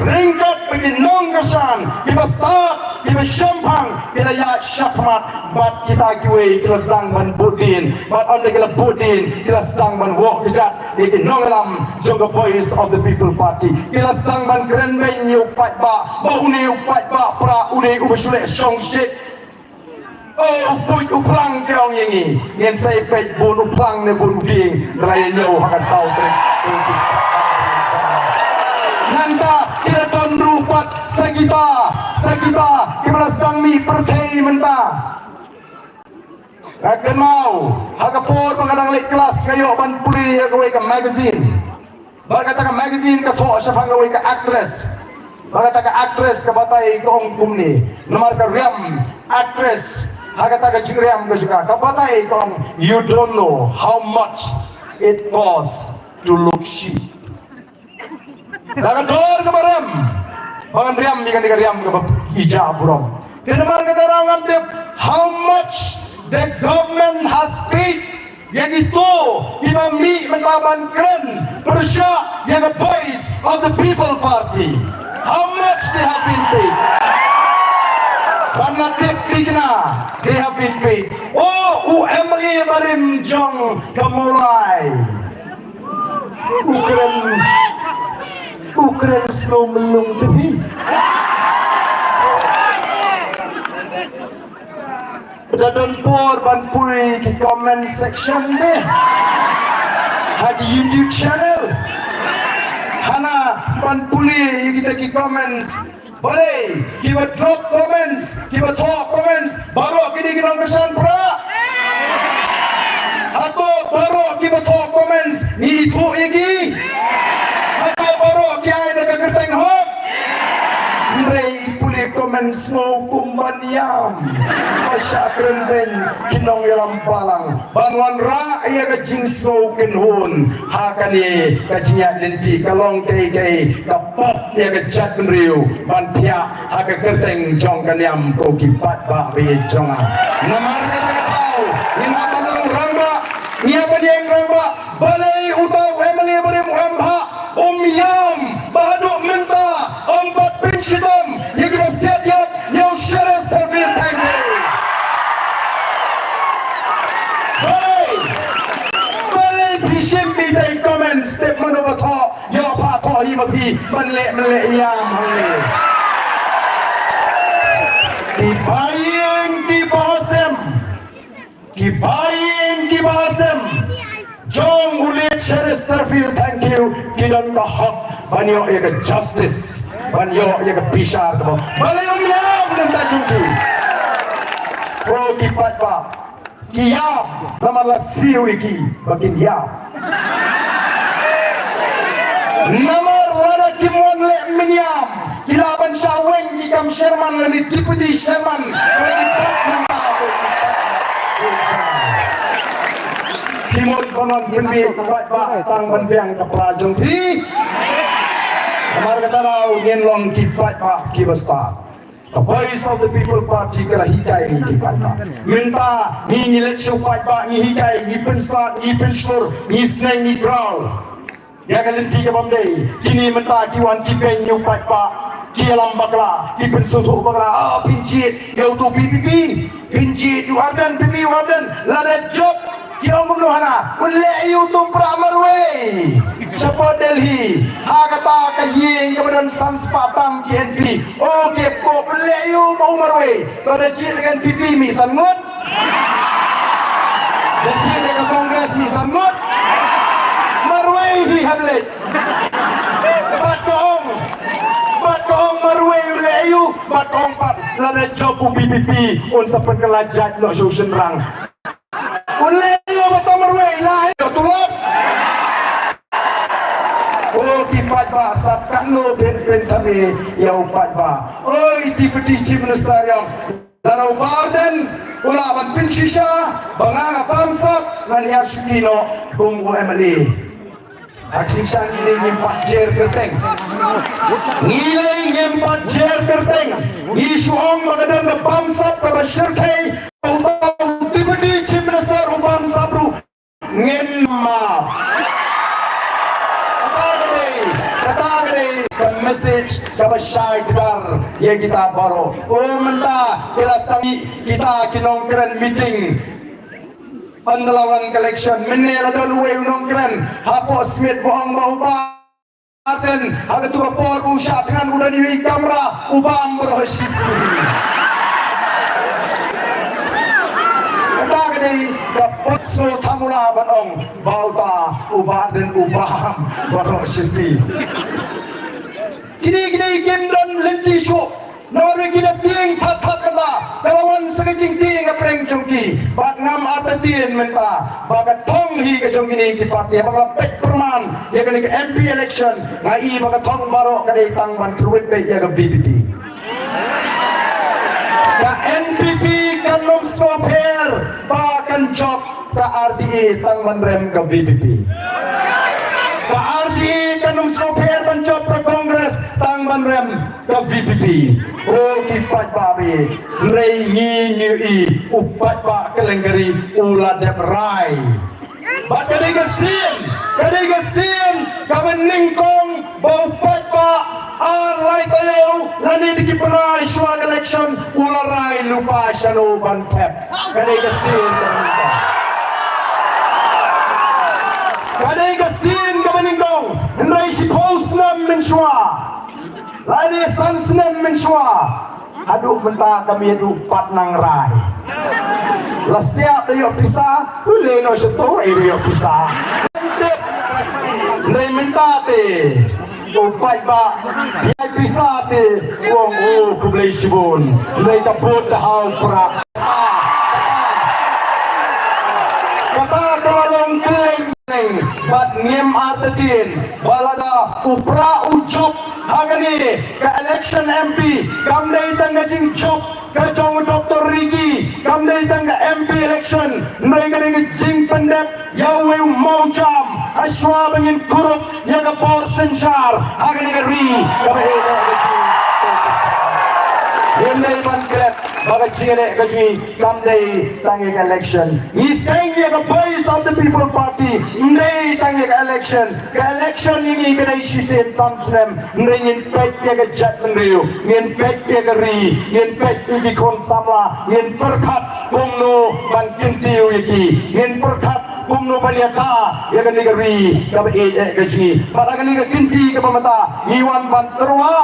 ryngkat bad ki nongkyrshan kiba stad, kiba shemphang, ki la ïaid shakhmat bad kita kiwei ki la sdang ban bud dien, bad ynda ki la bud dien ki la sdang ban wad kjat ïa ki nongïalam jong ka Voice of the People Party. Ki la sdang ban kren beiñ ïa u paidbah ba une u paidbah para u dei uba shu leh shongshit. O u puit u phlang, ki ong ïa ngi, ngin sa ïa peit bun u phlang ne bun u dieng, da la ïa ñiew ha ka saw tarik. Nangta ki la don ruh pat sa kita, sa kita kiba la sdang mih pyrthei mynta. Nga kynmaw ha ka por ba nga dang leit klas, nga ïoh ban pule ïa kawei ka magazine. Bad kata ka magazine ka thoh shaphang kawei ka actress. Bad kata ka actress ka batai, ka ong kumne, namar ka riam actress, ha kata ka jingriam ka jong ka, ka batai, ka ong, "You don't know how much it costs to look cheap." Da ka dor kaba rem ba ngan riam ïa kane ka riam kaba ïa burom. Te namar kata ruh ngam tip how much the government has paid ïa kito kiba mih mynta ban kren pyrshah ïa ka Voice of the People Party. How much they have been paid? Bad nga tip thikna they have been paid. O u M L A barim jong ka Mawlai, u kren, u kren sngewmlung te phi. Da don por ban pule ki comment section de ha ki YouTube channel. Hana ban pule ïa kita ki comments. Balei kiba drop comments, kiba thoh comments, baroh ki dei ki nongkyrshan pra? Hato baroh kiba thoh comments ngi ithuh ïa ki? Hato baroh ki ai da ka kyrteng hok? Hynrei pule comments mo kum ban ïam. Ba shah kren beiñ ki nongïalam balang ban wanrah ïa ka jingsngewkynhun ha kane ka jingïaid lynti. Ka long kaei kaei ka pop ïa ka jaitbynriew ban thiah ha ka kyrteng jong ka niam, ko ki paidbah ba ïeit jong nga. Namar kata ka daw ngin hap ban long rangbah, ngin hap ban ïeng rangbah. Balei uta u M L A barim u M H um ïam ba haduh mynta ym pat pynshitom ïa kiba siat ïap ïa u Sherrister Field Thangkhiew? Balei? Balei phi shim ïa kita ki comments? Tip mano ba thoh, ïoh pha thoh hi ma phi, ban leh ban leh ïam hangne. Kiba ïeng kiba sem. Kiba ïeng kiba sem jong u late Sherrister Field Thangkhiew ki don ka hok ban ïoh ïa ka justice, ban ïoh ïa ka bishar kaba, balei ym ïam na ka bynta jong ki? Ko ki paidbah, ki ïap namar la siew ïa ki ba kin ïap. Namar lada kim wan leh mynniam, ki lah ban shah weng ki kam chairman lane deputy chairman. Lane pat mynta ki mut ban wan pynbeit paidbah tang ban biang ka pra jong phi. Namar kata daw ngin long ki paidbah kiba stad. Ka Voice of the People Party ka la hikai ïa ngi ki paidbah. Mynta ngi, ngi leit sha u paidbah, ngi hikai, ngi pynstad, ngi pynshlur, ngi sneng, ngi kraw ïa ka lynti ka bym dei. Kine mynta ki wan ki beiñ ïa u paidbah, ki ïalam bakla, ki pynsngewthuh bakla. Ah, phin jied ïa uto u V P P, phin jied ïa u Ardent, phin mih ïa u Ardent. Lada jop, ki ong kumno hana, un leh ïa u tu pra marwei shapoh Delhi ha kata ka ïing kaba don san spah tam ki M P. O ki pop, un leh ïa u ma u marwei. To da jied ka N P P mih san ngut, da jied ka Congress mih san ngut. Marwei hi hap leh. Bad ka ong, bad ka ong marwei un leh ïa u, bad ka ong pat lada jop u V P P un sa pynkylla jait noh sha u shynrang. Un leh ïa u ba tam marwei, la ïa u tulop. O ki paidbah, sap katno phin pynthame ïa u paidbah. Oi Deputy Chief Minister ïong, lada u Bah Ardent u lah ban pynshisha ba nga nga bamsap, ngan ïa shuki noh kum u M L A. Ha ka jingshisha ngi lei ngim pat jer kyrteng. Ngi lei ngim pat jer kyrteng. Ngi shu ong ba ka don ka bamsap kaba shyrkhei. Uta u Deputy Chief Minister u bamsap ruh ngin map. Kata ka dei, kata ka dei ka message kaba shai kdar ïa kita baroh. O mynta ki la sdang kita ki nongkren meeting. Ynda la wan ka election, mynne la don uwei u nongkren hapoh Smit ba ong ba u Bah Ardent ha kato ka por u shah thngan u don iwei i kamra, u bam baroh shi sngi. Kata ka dei ka pot sngewthuh mula ban ong ba uta u Bah Ardent u bam baroh shi sngi. Kine kine kim don lynti shuh. Namar ba ki da tieng that that mynta, ka la wan sa ka jingtieng ha pdeng jong ki. Bad ngam artatien mynta ba ka thong hi ka jong kine ki party, ba ka la peit pyrman ïa kane ka M P election. Nga i ba ka thong baroh ka dei tang ban thurwit beit ïa ka V P P. Ka N P P kan ym sngewpher ba kan jop ka R D A tang ban rem ka V P P. Ka R D A kan ym sngewpher ban jop ka Congress tang ban rem ka V P P. O ki paidbah, hynrei ngi ngi i u paidbah Kylliang ka ri u la dep rai. Bad ka dei ka sien, ka dei ka sien kaba nyngkong ba u paidbah ar lai taïew lane da ki bnai shuwa ka election u la rai lypa shano ban thep. Ka dei ka sien kaba nyngkong. Ka dei ka sien kaba nyngkong. Hynrei shiphew snem mynshuwa, lane san snem mynshuwa, haduh mynta kam ïa duh pat nang rai. La stiap da ïoh pisa, u leh noh shato, eh, ïoh pisa. Hynrei mynta te u paidbah ïa pisa te u ong, o khublei shibun. Hynrei ka vote da ha u prah. Kata ka la long kylleng. Bad ngim artatien ba lada u prah u jop ha kane ka election M P, kam dei tang ka jingjop ka jong u Doctor Ricky, kam dei tang ka M P election, hynrei ka dei ka jingpyndep ïa uwei u mawjam ha shuwa ba ngin kurup ïa ka bor synshar ha kane ka ri kaba ïeit. Ngim dei ban klet ba ka jingïaleh ka jong ngi kam dei tang ïa ka election. Ngi seng ïa ka Voice of the People Party, ym dei tang ïa ka election. Ka election ïa ngi ka dei shisien san snem. Hynrei ngin peit ïa ka jaitbynriew, ngin peit ïa ka ri, ngin peit ïa ki khun samla, ngin pyrkhat kumno ban kyntiew ïa ki, ngin pyrkhat kumno ban ïada ïa kane ka ri kaba ïeit eh ka jong ngi. Bad ha kane ka kynti kaba mynta ngi wan ban tyrwa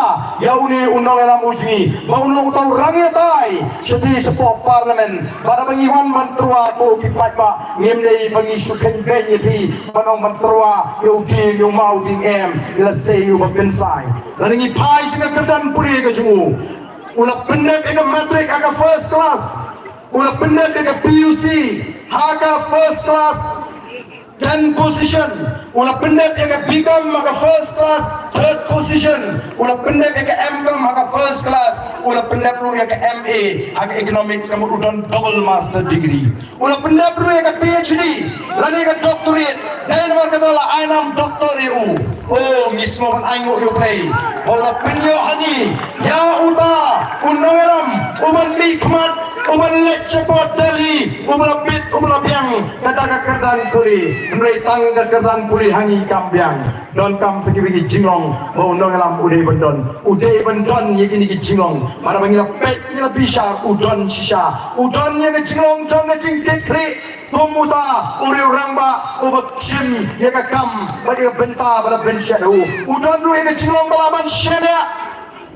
ïa une u nongïalam u jong ngi ba un long uta u rangïatai shathie shapoh Parliament. Bad haba ngi wan ban tyrwa ko ki paidbah, ngim dei ba ngi shu kheiñ beiñ ïa phi ban ong ban tyrwa ïa u dieng ïa u maw dieng, em, ïa lashai uba kynsai. Lada ngi phai sha ka kyrdan pule ka jong u, u la pyndep ïa ka matric ha ka first class. U la pyndep ïa ka P U C ha ka first class, ten position. U la pyndep ïa ka B Com ha ka first class, third position. U la pyndep ïa ka M Com ha ka first class. U la pyndep ruh ïa ka M A ha ka economics, ka mut u don double master degree. U la pyndep ruh ïa ka P H D lane ka doctorate. Dei namar kata la ai nam doctor ïa u. O, ngi sngewbha ban ainguh ïa U Blei ba u la pynïoh ha ngi ïa uta u nongïalam uban mihkhmat, uban leit shapoh Delhi, uba la bit, uba la biang kata ka kyrdan pule. Hynrei tang ka kyrdan pule ha ngi kam biang. Donkam sa kiwei ki jinglong ba u nongïalam u dei ban don. U dei ban don ïa kine ki jinglong. Bad haba ngi la peit, ngi la bishar, u don shisha. U don ïa ka jinglong jong ka jingkitkhlieh. Kum uta u riew rangbah uba shim ïa ka kam bad ïa ka bynta ba la pynshet ha u. U don ruh ïa ka jinglong ba lah ban shaniah.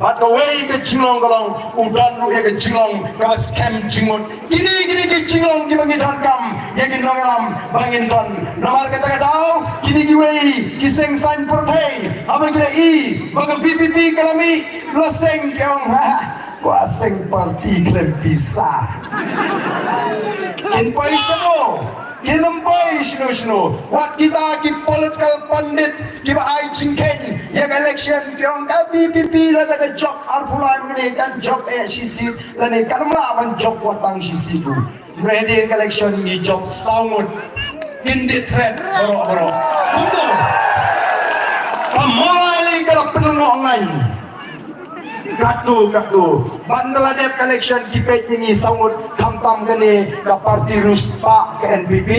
Bad kawei ka jinglong ka long, u don ruh ïa ka jinglong kaba skhem jingmut. Kine, kine ki jinglong kiba ngi donkam ïa ki nongïalam ba ngin don. Namar kata ka daw kine kiwei ki seng saiñ pyrthei haba ki la i ba ka V P P ka la mih, la seng ki ong, ha, kwah seng party khlem pisa. Kin poi shano? Kin ym poi shano shano. Wat kita ki political pundit kiba ai jingkheiñ ïa ka election ki ong ka V P P lada ka jop arphew lai ngut kan jop eh shi seat, lane kan ym lah ban jop wat tang shi seat ruh. Hynrei hadien ka election ngi jop saw ngut. Kyndit threat baroh baroh. Kumno? Ka mawlai lei ka la pynlyngngoh ngan. Katto katto. Ban da la dep ka election ki peit ïa ngi saw ngut, khamtam kane ka party riewspah ka N P P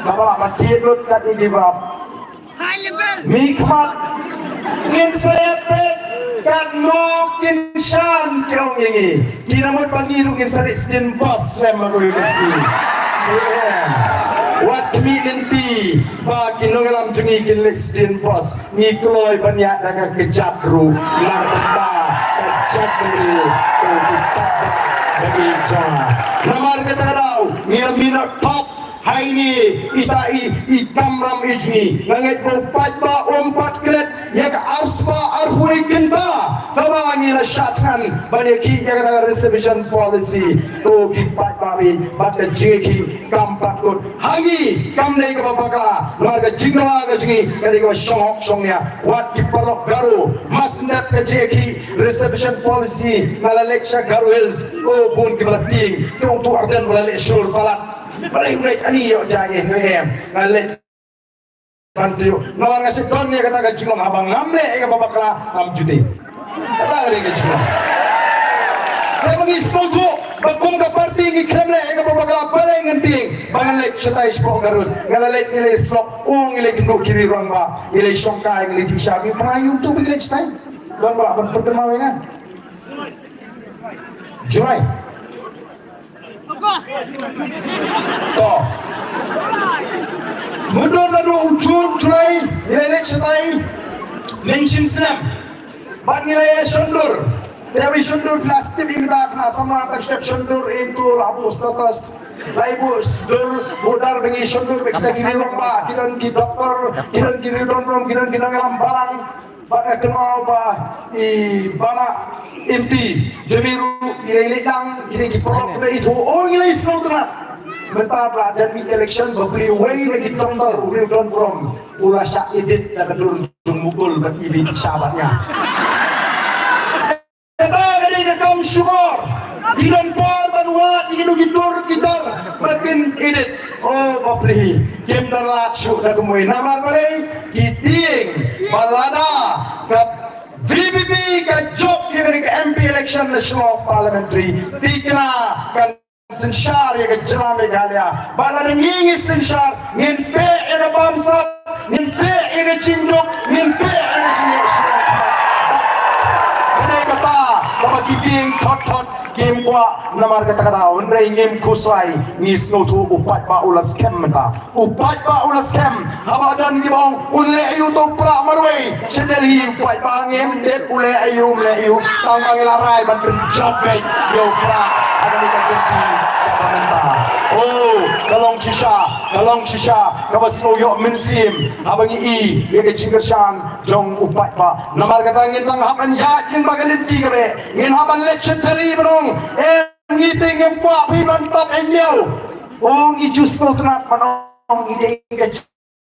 kaba lah ban thied lut kat ïa ki ba mihkhmat. Ngin sa ïa peit. Katno kin shan ki ong ïa ngi. Ki namut ba ngi ruh ngin sa leit sdien bos lem ma ko ïa ka sngi. Wat khmih lynti ba ki nongïalam jong ngi kin leit sdien bos. Ngi kloi ban ïaid da ka kjat ruh. Namar kata ka jait bynriew ko ki pat ba ngi jong. Namar kata ka daw ngi ïa minot top. Hai ni ita i i kamram i jngi nga ngeit ba u paidbah um pat klet ïa ka arspah arphew kynta kaba ngi la shah thngan ban ïa ki ïa ka reservation policy. Ko ki paidbah i bad ka jingki kam pat kut ha ngi kam dei kaba bakla namar ka jingdawa ka jngi ka dei kaba shong hok shong nia wat ki paralok Garo mas ndat ka jingki reservation policy nga la leit sha Garo Hills ko bun ki ba la tieng ki ong tu Ardent ba la leit shlur palat. Balei u leit ani ïoh jai eh ngi em. Nga leit ban tip. Namar nga sdang ïa kata ka jinglong haba ngam leh ïa kaba bakla ngam ju tip. Kata ka dei ka jinglong. Haba ngi sngewthuh ba kum ka party ngi khlem leh ïa kaba bakla balei ngan tieng ba ngan leit shatai shapoh Garo. Nga la leit ngi leit slok u ngi leit kynduh ki ri rangbah ngi leit shongkai ngi leit tieng sha ngi pynai ïa utu ba ngi leit shatai. Don ba lah ban pynkynmaw ïa nga. July. To. Mudon naduh u Jun, July, ngi la leit shatai. Mynshem snem. Bad ngi la ïa shondur. Te wi shondur plastik ïa kita khynnah samla tang step shondur ïa tu la buh status. La buh shondur buh dar ba ngi shondur ba kita ki ri rangbah ki don ki doktor ki don ki ri don rom ki don ki nongïalam balang. Bad nga kynmaw ba i Bana Imti Jamiru i dei leit lang i dei ki paralok i dei ithuh o ngi lei sngewtynnat. Mynta ba la jan mih election ba plie uwei na ki doktor u riew don burom u la shah edit da ka dur jong mukul bad i dei ki shah bad nga. Kata ka dei ka kam shukor. Ki don por ban wad ïa kino ki dur ki dar ba kin edit. O bapli kim don lad shuh da kumwei namar balei ki tieng ba lada ka V P P ka jop ïa kane ka M P election na Shillong Parliamentary. Thikna kan synshar ïa ka jylla Meghalaya. Ba lada ngi ngi synshar ngin peh ïa ka bamsap, ngin peh ïa ka jingduk, ngin peh ïa ka jingïasyllok. Kane kata kaba ki tieng thot thot kim kwah namar kata ka daw hynrei ngim khuslai ngi sngewthuh u paidbah u la skhem mynta. U paidbah u la skhem haba don kiba ong un leh aïu to u prah marwei sha Delhi u paidbah ngim tip u leh aïu um leh aïu tang ba ngi la rai ban pynjop beit ïa u prah ha kane ka kynti kaba mynta. O ka long shisha ka long shisha kaba sngew ïoh mynsiem haba ngi i ïa ka jingkyrshan jong u paidbah. Namar kata ngin dang hap ban ïaid lyngba ka lynti kaba eh ngin hap ban leit sha Delhi ban ong em ngi te ngim kwah phi ban tap ïa ngi. O ngi ju sngewtynnat ban ong ngi dei ka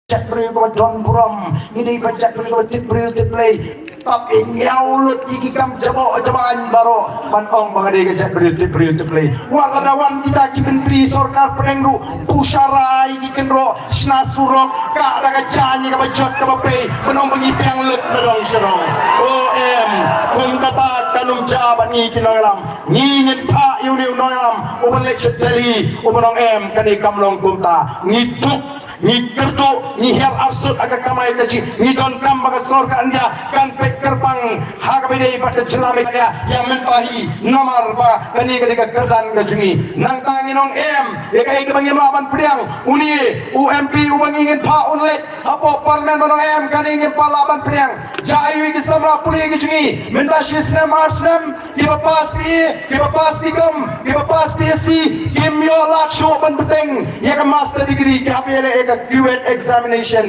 jaitbynriew kaba don burom, ngi dei ba jaitbynriew kaba tip briew tip Blei. Tap ïa ngi lut ïa ki kam jaboh jaban baroh ban ong ba nga dei ka jaitbynriew tip briew tip Blei. Wat lada wan kita ki myntri sorkar pdeng ruh pyrshah rai ki kynroh shna surok ka da ka jaiñ ïa kaba jot kaba pei ban ong ba ngi biang lut na dong sha dong. O em, kum kata kan ym jia bad ngi ki nongïalam. Ngi ngin phah ïa une u nongïalam uban leit sha Delhi uban ong em kane kam long kumta. Ngi duk ngi kyrduh ngi hiar arsut ha ka kamai kajih ngi donkam ba ka sorkar India kan peit kyrpang ha kaba ïadei bad ka jylla Meghalaya ïa mynta hi namar ba kane ka dei ka kyrdan ka jong ngi. Nangta ngin ong em ïa kaei kaba ngim lah ban pdiang une u M P uba ngi ngin phah un leit hapoh parliament ban ong em kane ngim pat lah ban pdiang. Jia aïu ïa ki samla pule ka jong ngi mynta shi snem ar snem. Kiba pass B A, kiba pass B Com, kiba pass B Sc, kim ïoh lad shuh ban bteng ïa ka master degree, ki hap ïaleh ïa ka QET examination.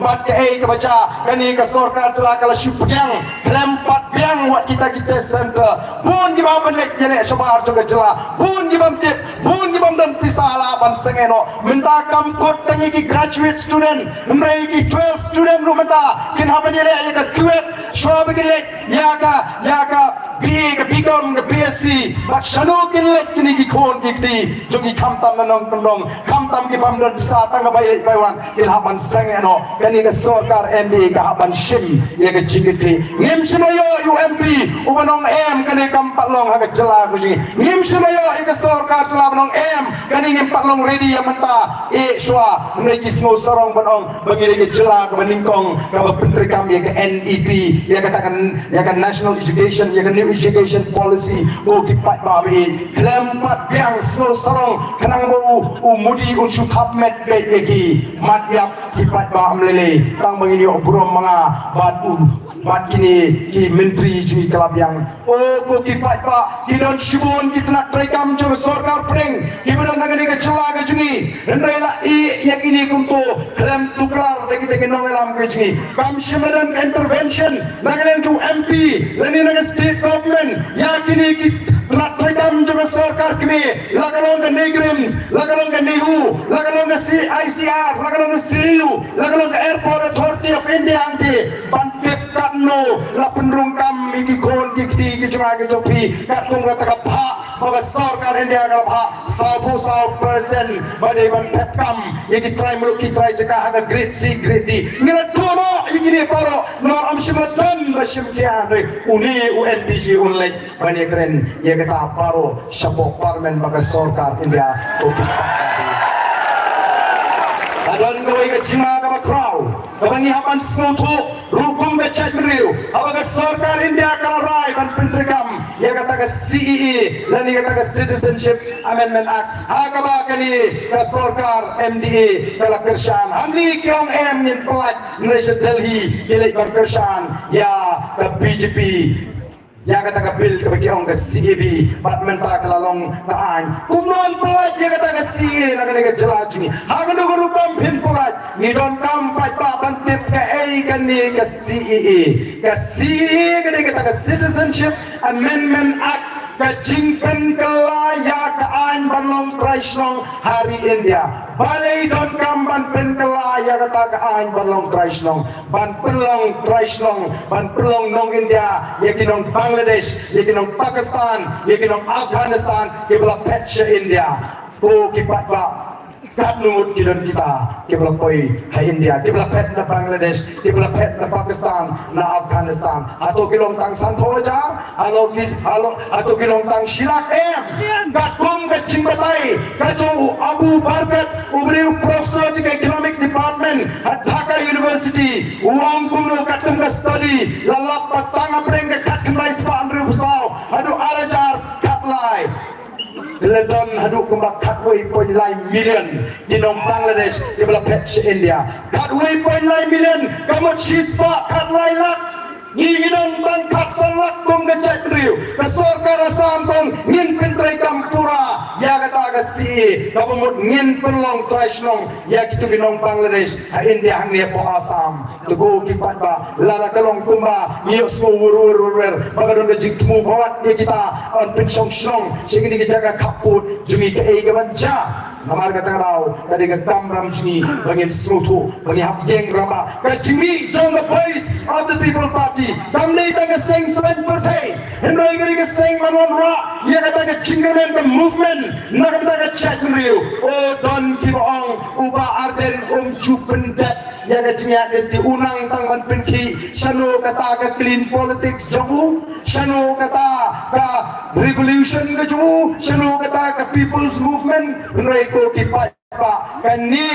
Bad kaei kaba jia, kane ka sorkar jylla ka la shu pdiang khlem pat biang wat kita ki test center. Bun kiba hap ban leit ïaleh shabar jong ka jylla, bun kiba ym tip, bun kiba ym don pisa lah ban sangeh noh. Mynta kam kut tang ïa ki graduate student, hynrei ki twelve student ruh mynta kin hap ban ïaleh ïa ka QET shuwa ba kin leit ïa ka, ïa ka B A, ka B kam ka P S C, bad shano kin leit kine ki khun ki kti jong ki, khamtam na nongkyndong, khamtam ki bym don pisa, tang ka bai leit bai wan ki la hap ban sangeh noh. Kane ka sorkar M D A ka hap ban shim ïa ka jingkitkhlieh. Ngim shym la ïoh ïa u M P uba nong-em, kane kam pat long ha ka jylla ka jong ngi. Ngim shym la ïoh ïa ka sorkar jylla ba nong-em, kane ngim pat long ready ïa mynta. Eh, shuwa, hynrei ki sngew sarong ban ong ba ngi dei ka jylla kaba nyngkong kaba pyntreikam ïa ka N E P, ïa kata ka, ïa ka National Education, ïa ka New Education Policy. Ko ki paidbah ba ïeit, khlem pat biang, sngew sarong, khnang ba u, u Modi un shu thap met beit ïa ki. Mat ïap ki paidbah, ym lei lei, tang ba ngin ïoh burom ma nga bad u, bad kine ki myntri jong ngi, ka la biang. O, ko ki paidbah, ki don shibun ki tnat treikam jong ka sorkar pdeng kiba don ha kane ka jylla ka jong ngi. Hynrei la ïeh ïa kine kumto, khlem tuklar da kita ki nongïalam ka jong ngi. Kam shym la don ka intervention na ka liang jong u M P lane na ka state government ïa kine ki tnat treikam jong ka sorkar kmie, la ka long ka NEIGRIHMS, la ka long ka NEHU, la ka long ka C I C R, la ka long ka C A U, la ka long ka Airport Authority of India, hangtei ban tip katno la pynrung kam ïa ki khun ki kti ki jong nga ki jong phi. Katkum kata ka bhah ba ka sorkar India ka la bhah sawphew saw percent ba dei ban thep kam ïa ki trai muluk ki trai jaka ha ka grade C, grade D. Ngi la tuh noh ïa kine baroh, namar ym shym la don ba shim khia. Hynrei une u N P G un leit ban ïakren ïa kata baroh shapoh Parliament bad ka sorkar India. Ka don kawei ka jingma kaba khraw kaba ngi hap ban sngewthuh ruh kum ka jaitbynriew, haba ka sorkar India ka la rai ban pyntreikam ïa kata ka C A A lane kata ka Citizenship Amendment Act, ha kaba kane ka sorkar M D A ka la kyrshan. Hangne ki ong em, ngin pyllait, hynrei sha Delhi ki leit ban kyrshan ïa ka B J P ïa kata ka bill kaba ki ong ka C A B, bad mynta ka la long ka aiñ. Kumno yn pyllait ïa kata ka C A A na kane ka jylla jong ngi? Ha kano ka rukom phin pyllait? Ngi donkam pat ban tip kaei kane ka C A A. Ka C A A ka dei kata ka Citizenship Amendment Act, ka jingpynkylla ïa ka aiñ ban long trai shnong ha ri India. Balei donkam ban pynkylla ïa kata ka aiñ ban long trai shnong? Ban pynlong trai shnong, ban pynlong nong India ïa ki nong Bangladesh, ïa ki nong Pakistan, ïa ki nong Afghanistan kiba la phet sha India. Ko ki paidbah, katno ngut ki don kita kiba la poi ha India, kiba la phet na Bangladesh, kiba la phet na Pakistan, na Afghanistan? Hato ki long tang sanphew hajar? Hato ki, hato, hato ki long tang shi lak? Em. Katkum ka jingbatai ka jong u Abu Barkat, u briew professor jong ka Economics Department ha Dhaka University, u ong kumno katkum ka study la lap ba tang hapdeng ka khatkhyndai spah hynriewphew saw haduh ar hajar khatlai, la don haduh kumba khatwei point lai million ki nong Bangladesh kiba la phet sha India. Khatwei point lai million, ka mut shispah khatlai lak. Ngi, ngi don tang khatsan lak kum ka jaitbynriew. Ka sorkar Assam ka ong ngin pyntreikam pura ïa kata ka C A A, kaba mut ngin pynlong trai shnong ïa kito ki nong Bangladesh ha India hangne hapoh Assam. To ko ki paidbah, lada ka long kumba ngi ïohsngew wur wur wur wur ba ka don ka jingthmu ba wat ïa kita, yn pynshong shnong sha kine ki jaka khappud jong ngi, kaei kaban jia? Namar kata ka daw ka dei ka kamram jong ngi ba ngin sngewthuh, ba ngi hap ïeng rangbah. Ka jingmih jong ka Voice of the People Party kam dei tang ka seng saiñ pyrthei, hynrei ka dei ka seng ban wanrah ïa kata ka jingkyrmen, ka movement na ka bynta ka jaitbynriew. O, don kiba ong u Bah Ardent um ju pyndep ïa ka jingïaid lynti, u nang tang ban pynkhih shano kata ka clean politics jong u, shano kata ka revolution ka jong u, shano kata ka people's movement. Hynrei ko ki paidbah, kane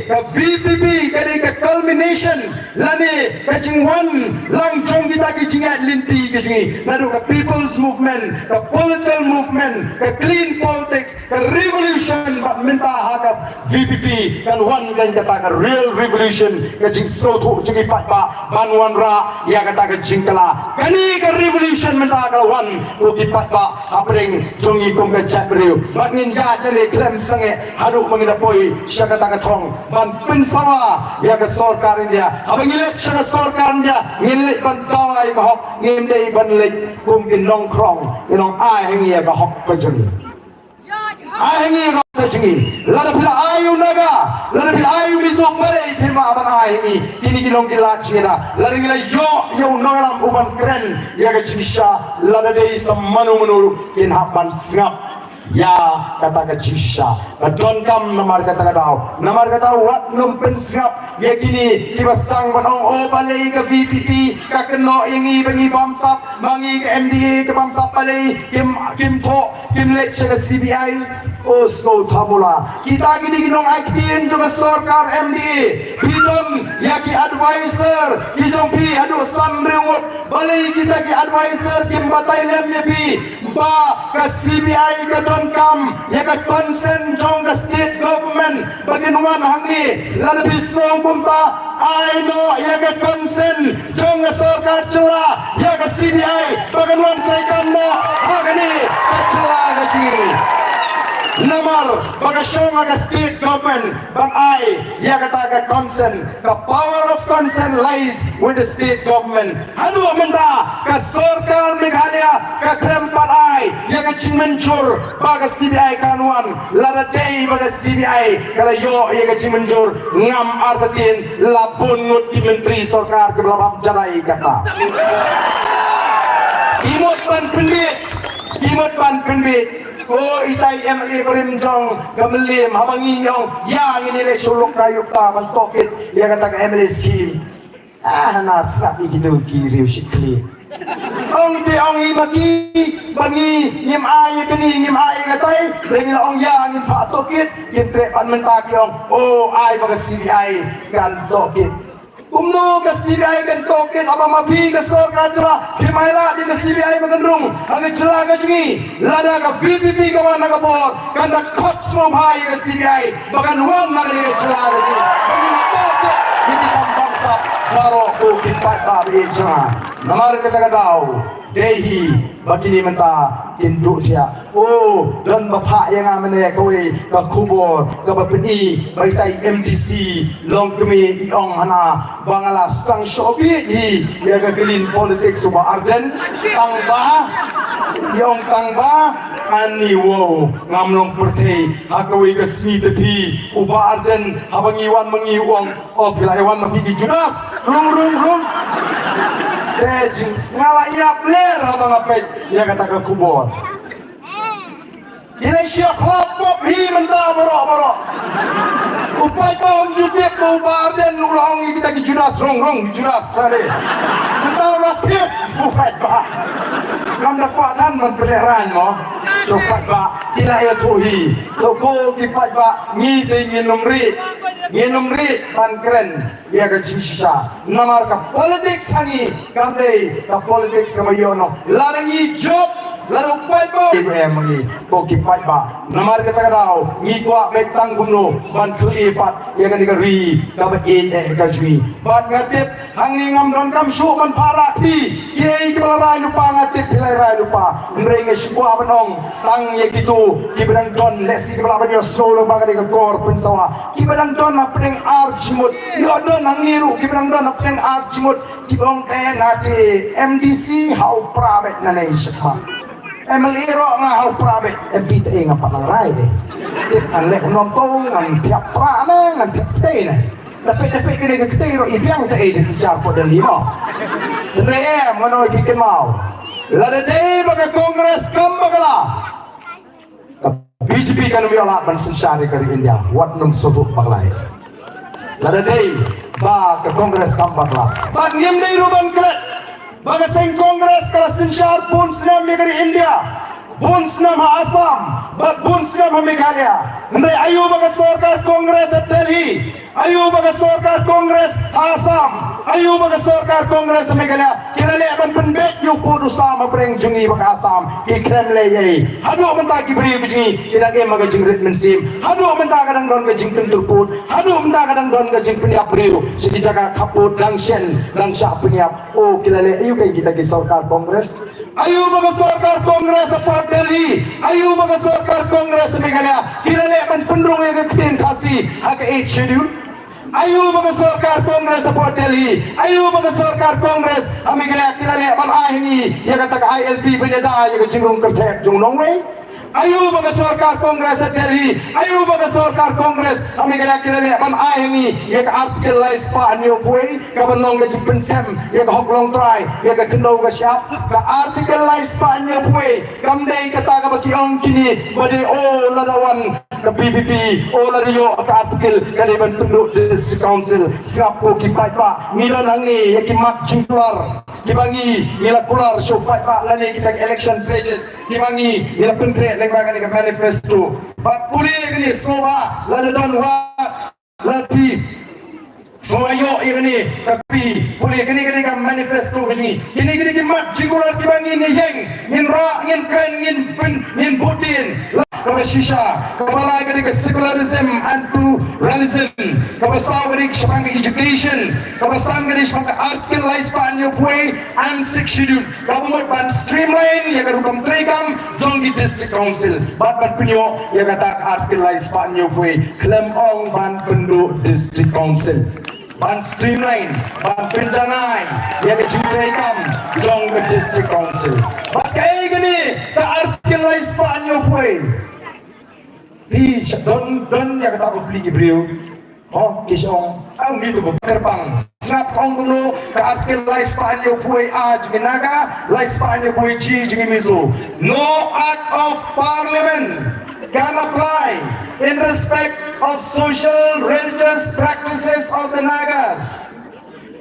ka V P P ka dei ka culmination lane ka jingwan lang jong kita ki jingïaid lynti ka jong ngi, naduh ka people's movement, ka political movement, ka clean politics, ka revolution, bad mynta ha ka V P P kan wan kan kata ka real revolution, ka jingsngewthuh jong ki paidbah ban wanrah ïa kata ka jingkylla. Kane ka revolution mynta ka la wan, ko ki paidbah, hapdeng jong ngi kum ka jaitbynriew. Bad ngin ïaid lane khlem sangeh haduh ba ngin da poi sha kata ka thong ban pynsawa ïa ka sorkar India. Haba ngi leit sha ka sorkar India, ngin leit ban dawa ïa ka hok, ngim dei ban leit kum ki nongkhrong, ki nong ai ha ngi ïa ka hok ka jong ngi. Ai ha ngi ïa ka ka jong ngi. Lada phi la ai ïa u Naga, lada phi la ai ïa u Mizo, balei phim lah ban ai ïa ngi? Kine ki long ki lad jong ngi da. Lada ngi la ïoh ïa u nongïalam u ban kren ïa ka jingshisha, lada dei sa mano mano ruh kin hap ban sngap ïa kata ka jingshisha. Ka donkam namar kata ka daw. Namar kata wat nym pynsngap ïa kine kiba sdang ban ong, oh, balei ka V P P ka kynnoh ïa ngi ba ngi bamsap, ma ngi ka M D A ka bamsap, balei kim, kim thoh, kim leit sha ka C B I. Oh, sngewthuh mo la. Kita kine ki nongai ktien jong ka sorkar M D A. Phi don ïa ki advisor ki jong phi haduh san hynriew ngut. Balei kita ki advisor kim batai lem ïa phi ba ka C B I ka donkam ïa ka consent jong ka state government ba kin wan hangne? Lada phi sngew kumta, ai noh ïa ka consent jong ka sorkar jylla ïa ka C B I ba kan wan treikam noh ha kane ka jylla ka jong ngi. Namar ba ka shong ha ka state government ban ai ïa kata ka consent. Ka power of consent lies with the state government. Haduh mynta ka sorkar Meghalaya ka khlem pat ai ïa ka jingmynjur ba ka C B I kan wan. Lada dei ba ka C B I ka la ïoh ïa ka jingmynjur, ngam artatien la bun ngut ki myntri sorkar kiba la bam jadai kata. Ki mut ban pynbeit, ki mut ban pynbeit. Ko itai M L A barim jong ka Mylliem, haba ngi ong ïa ngin ïaleh sha u Lok Kaiukta ban tohkit ïa kata ka M L A scheme. Ah, na sngap ïa kito ki riew shit khlieh. Ong te ong i ma ki ba ngi ngim ai ïa kane, ngim ai ïa katai, lei ngi la ong ïa ngin phah tohkit, kim treh pat mynta ki ong, oh, ai ba ka C B I kan tohkit. Kumno ka C B I kan tohkit haba ma phi ka sorkar jylla phim ai lad ïa ka C B I ba kan rung ha ka jylla ka jong ngi? Lada ka V P P ka wan ha ka bor, kan da khot sngewbha ïa ka C B I ba kan wan ha ka jylla ka jong ngi. Ba ngin tohkit ïa ki kam bamsap baroh, ko ki paidbah ba ïeit jong nga. Namar kata ka daw, dei hi ba kine mynta kin duh thiah. Oh, don ba phah ïa nga mynne kawei ka khubor kaba pyni ba itai M D C Longkmie i ong hana ba nga la sdang shoh beit hi ïa ka clean politics u Bah Ardent. Tang ba i ong tang ba ani, wow, ngam long pyrthei. Ha kawei ka sngi te phi, u Bah Ardent, haba ngi wan ma ngi u ong, oh, phi la ïa wan ma phi ki Judas. Rung, rung, rung. Te jing nga la ïap ler haba nga peit ïa kata ka khubor. Ki la ïa shu ïa khlap pop hi mynta baroh baroh. U paidbah um ju tip ba u Bah Ardent u la ong ïa kita ki Judas, rung, rung, Judas, sale. Mynta u la tip u paidbah. Ngam da kwah than ban pynlehrain mo. Sha u paidbah ki la ïathuh hi. To ko ki paidbah, ngi te ngin ym rieh, ngin ym rieh ban kren ïa ka jingshisha. Namar ka politics ha ngi kam dei ka politics kaba ïoh noh. Lada ngi jop, lada u paidbah, em, ngi, ko ki paidbah. Namar kata ka daw ngi kwah beit tang kumno ban khlieh pat ïa kane ka ri kaba ïeit eh ka jong ngi. Bad nga tip hangne ngam donkam shuh ban phah rah phi. Kiei kiba la rai lypa, nga tip phi la rai lypa. Hynrei nga shu kwah ban ong tang ïa kito kiba dang don, lehse kiba lah ban ïohsngew lypa kane ka kor pynsawa, kiba dang don hapdeng ar jingmut. Ïoh don hangne ruh kiba dang don hapdeng ar jingmut kiba ong, eh, nga te M D C ha u pra beit nangne shakhmat. M L A ruh nga ha u pra beit, M P te nga pat nang rai de. Tip ngan leh kumno to, ngan thiah pra ne, ngan thiah kti ne. Dapit dapit kine ki kti ruh i biang te ei da synshar pdeng lima. Hynrei em, ngan ong ïa phi kynmaw, lada dei ba ka Congress kam bakla, ka B J P kan ym ïoh lad ban synshar ïa ka ri India. Wat nym sngewthuh bakla. Lada dei ba ka Congress kam bakla, bad ngim dei ruh ban klet ba ka seng Congress ka la synshar bun snem ïa ka ri India, bun snem ha Assam bad bun snem ha Meghalaya. Hynrei aïu ba ka sorkar Congress ha Delhi, aïu ba ka sorkar Congress ha Assam, aïu ba ka sorkar Congress ha Meghalaya ki la leh ban pynbeit ïa u pud u sam hapdeng jong ngi bad ka Assam? Ki khlem leh ei ei. Haduh mynta ki briew ki jong ngi ki dang im ha ka jingrit mynsiem. Haduh mynta ka dang don ka jingpyntur pud. Haduh mynta ka dang don ka jingpynïap briew sha ki jaka khappud, dang shen dang shah pynïap. Oh, ki la leh aïu keiñ kita ki sorkar Congress? Aïu ba ka sorkar Congress ha Port Delhi, aïu ba ka sorkar Congress ha Meghalaya ki la leh ban pynrung ïa ka ktien Khasi ha ka Eighth Schedule? Aïu ba ka sorkar Congress ha Port Delhi, aïu ba ka sorkar Congress ha Meghalaya ki la leh ban ai ha ngi ïa kata ka I L P ban ïada ïa ka jingrung kyrthep jong u nongwei? Aïu ba ka sorkar Congress ha Delhi, aïu ba ka sorkar Congress ha Meghalaya ki la leh ban ai ha ngi ïa ka Article lai spah hynñiew phew wei, ka ban long ka jingpynsngew ïa ka hok longtrai, ïa ka khyndew ka shyiap. Ka Article lai spah hynñiew phew wei kam dei kata kaba ki ong kine ba dei, oh, lada wan ka VPP, oh, lada ïoh ka Article ka dei ban pynduh District Council. Sngap ko ki paidbah, ngi don hangne ïa ki mat jingkular kiba ngi, ngi la kular sha u paidbah lane kita ki election pledges kiba ngi, ngi la pyntrei lyngba kane ka manifesto. Bad pule kane, sngewbha lada don wat la phi, sngewbha ïoh ïa kane ka copy, pule kane, kane ka manifesto ka jong ngi. Kine, kine ki mat jingkular kiba ngi, ngi ïeng, ngin rah, ngin kren, ngin pyn, ngin bud dien. Kaba shisha, kaba lai ka dei ka secularism and pluralism. Kaba saw ka dei shaphang ka education. Kaba san ka dei shaphang ka Article lai spah hynñiew phew wei and Sixth Schedule. Kaba mut ban streamline ïa ka rukom treikam jong ki District Council. Bad ban pynïoh ïa kata ka Article lai spah hynñiew phew wei khlem ong ban pynduh District Council. Ban streamline, ban pynjanai ïa ka jingtreikam jong ka District Council. Bad kaei kane ka Article lai spah hynñiew phew wei? Phi sha don, don ïa kata ba plie ki briew. Ho, ki sha ong, ong ni tu ba kyrpang. Sngap ong kumno ka Article lai spah hynñiew phew wei A jong ngi Naga, lai spah hynñiew phew wei G jong ngi Mizo. No act of parliament can apply in respect of social religious practices of the Nagas.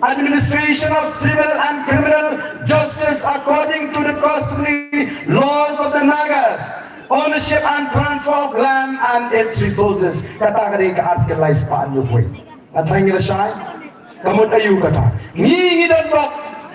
Administration of civil and criminal justice according to the customary laws of the Nagas. Ownership and transfer of land and its resources. Kata ka dei ka Article lai spah hynñiew phew wei. Nga tharai ngi la shai. Ka mut aïu kata? Ngi, ngi don bok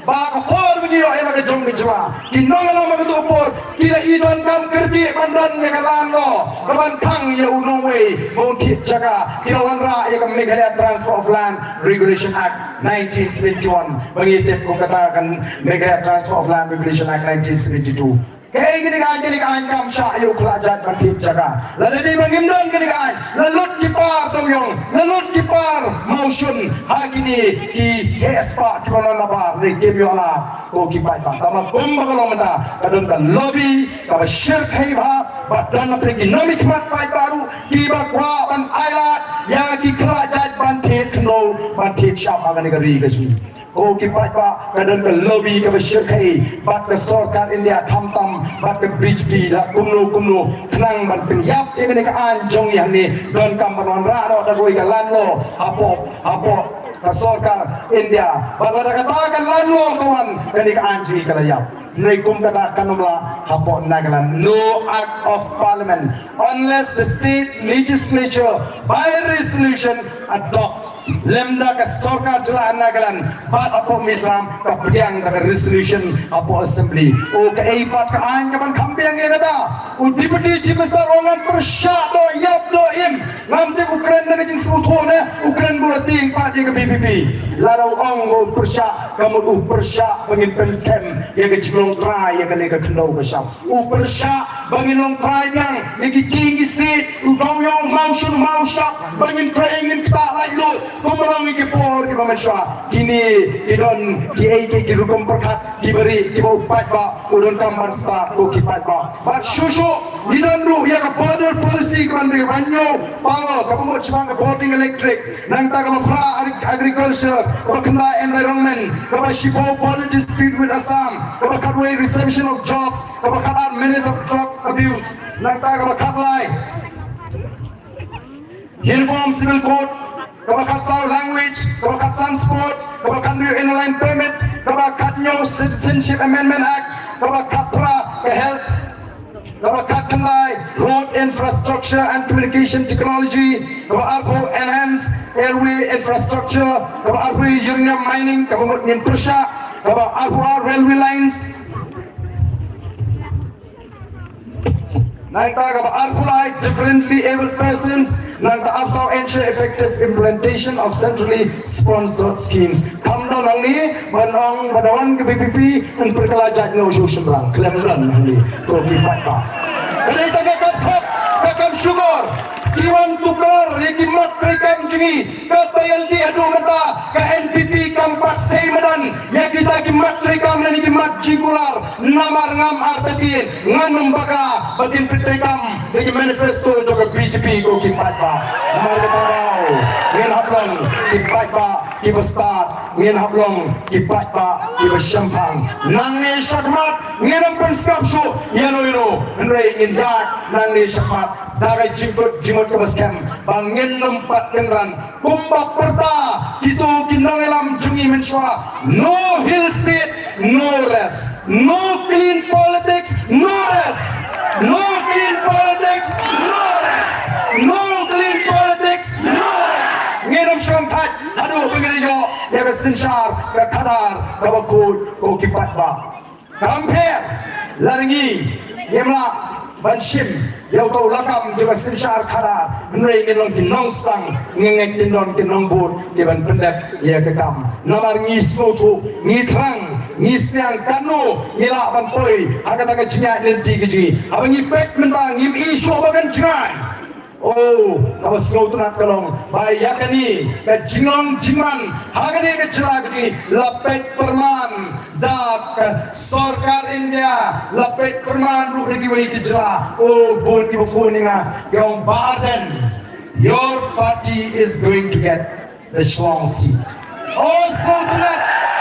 ba ka por ba ngi ïoh ïa la ka jong ka jylla, ki nongïalam ha kato ka por ki la i donkam kyrkieh ban don ïa ka land law ka ban khang ïa u nongwei ba un thied jaka. Ki la wanrah ïa ka Meghalaya Transfer of Land Regulation Act nineteen seventy-one, ba ngi tip kum kata ka Meghalaya Transfer of Land Regulation Act nineteen seventy-two. Kaei kane ka aiñ? Kane ka aiñ kam shah ïa u khlajait ban thied jaka. Lada dei ba ngim don kane ka aiñ, la lut ki par dewiong, la lut ki par mawshun ha kine ki heh spah kiba long nabar ne kim ïoh lad. Ko ki paidbah, tangba kumba ka long mynta, ka don ka lobby kaba shyrkhei bha, ba don na pdeng ki nongmihkhmat paidbah ruh kiba kwah ban ailad ïa ki khlajait ban thied khyndew, ban thied shyiap ha kane ka ri ka jong ngi. Ko ki paidbah, ka don ka lobby kaba shyrkhei bad ka sorkar India khamtam bad ka BJP la kumno kumno khnang ban pynïap ïa kane ka aiñ jong ngi hangne. Donkam ban wanrah noh da kawei ka land law hapoh, hapoh ka sorkar India. Bad lada kata ka land law ka wan, kane ka aiñ jong ngi ka la ïap. Hynrei kum kata kan ym lah hapoh Nagaland. No act of parliament unless the state legislature by resolution adopt. Lymda ka sorkar jylla Nagaland bad hapoh Mizoram ka pdiang da ka resolution hapoh assembly. O kaei pat ka aiñ ka ban kham biang ïa kata? U Deputy Chief Minister u ong ngan pyrshah doh ïap doh im. Ngam tip u kren da ka jingsngewthuh ne u kren ba u la tieng pat ïa ka VPP. Lada u ong ba u pyrshah, ka mut u pyrshah ba ngin pynskhem ïa ka jinglong trai ïa kane ka khyndew ka shyiap. U pyrshah ba ngin long trai biang ïa ki king ki siej, u dewiong, u mawshun, u mawshyiap, ba ngin trei, ngin ktah laitluid kumba long ïa ki por kiba mynshuwa. Kine ki don kiei kiei ki rukom pyrkhat kiba rieh kiba u paidbah u donkam ban stad, ko ki paidbah. Bad shuh shuh ngi don ruh ïa ka border policy ka ban ri ban ñiew power, kaba mut shaphang ka bording electric. Nangta kaba phra, agri-, agriculture, kaba khyndai environment, kaba shiphew border dispute with Assam, kaba khatwei resumption of jobs, kaba khatar menace of drug abuse. Nangta kaba khatlai Uniform Civil Code, kaba khatsaw language, kaba khatsan sports, kaba khathynriew Inner Line Permit, kaba khathynñiew Citizenship Amendment Act, kaba khatphra ka health, kaba khatkhyndai Road Infrastructure and Communication Technology, kaba arphew Enhanced Airway Infrastructure, kaba arphew Uranium Mining, kaba mut ngin pyrshah, kaba arphew ar Railway Lines, nangta kaba arphew lai Differently Abled Persons, nangta arphew saw Ensure Effective Implementation of Centrally Sponsored Schemes. Kham don hangne ban ong ba da wan ka VPP yn pyrkhat la jait noh shuh shynrang, khlem don hangne, ko ki paidbah. Ka dei tang ka kam thok, ka kam shukor. ki wan tuklar ïa ki mat treikam jong ngi. Kaba ïaleh haduh mynta ka N P P kam pat sei madan ïa kita ki mat treikam lane ki mat jingkular. Namar ngam artatien, ngan ym bakla ba kin pyntreikam da ki manifesto jong ka B J P ko ki paidbah. Namar kata ka daw ngin hap long ki paidbah kiba stad, ngin hap long ki paidbah kiba shemphang. Nangne shakhmat ngin ym pynsngap shuh ïano ïano, hynrei ngin ïaid nangne shakhmat da ka jingkut jingmut kaba skhem ba ngin ym pat kynran. Kumba pyrta kito ki nongïalam jong ngi mynshuwa, no Hill State, no rest. No clean politics, no rest. No clean politics, no rest. No clean politics, no rest. Ngin ym shong thait haduh ba ngin ïoh ïa ka synshar ka khadar kaba khuid ko ki paidbah. Kam pher lada ngi ngim lah ban shim ïa uto u lakam jong ka synshar khadar, hynrei ngin long ki nongsdang, ngi ngeit kin don ki nongbud ki ban pyndep ïa ka kam. Namar ngi sngewthuh, ngi thrang, ngi sngewthuh katno ngi lah ban poi ha kata ka jingïaid lynti ka jong ngi. Haba ngi peit mynta ngim i shuh ba kan jngai. Oh, kaba sngewtynnat ka long ba ïa kane ka jinglong jingman ha kane ka jylla ka jong ngi la peit pyrman da ka sorkar India, la peit pyrman ruh da kiwei ki jylla. Oh, bun kiba phone ïa nga, ki ong, "Bah Ardent, your party is going to get the Shillong seat." Oh, sngewtynnat,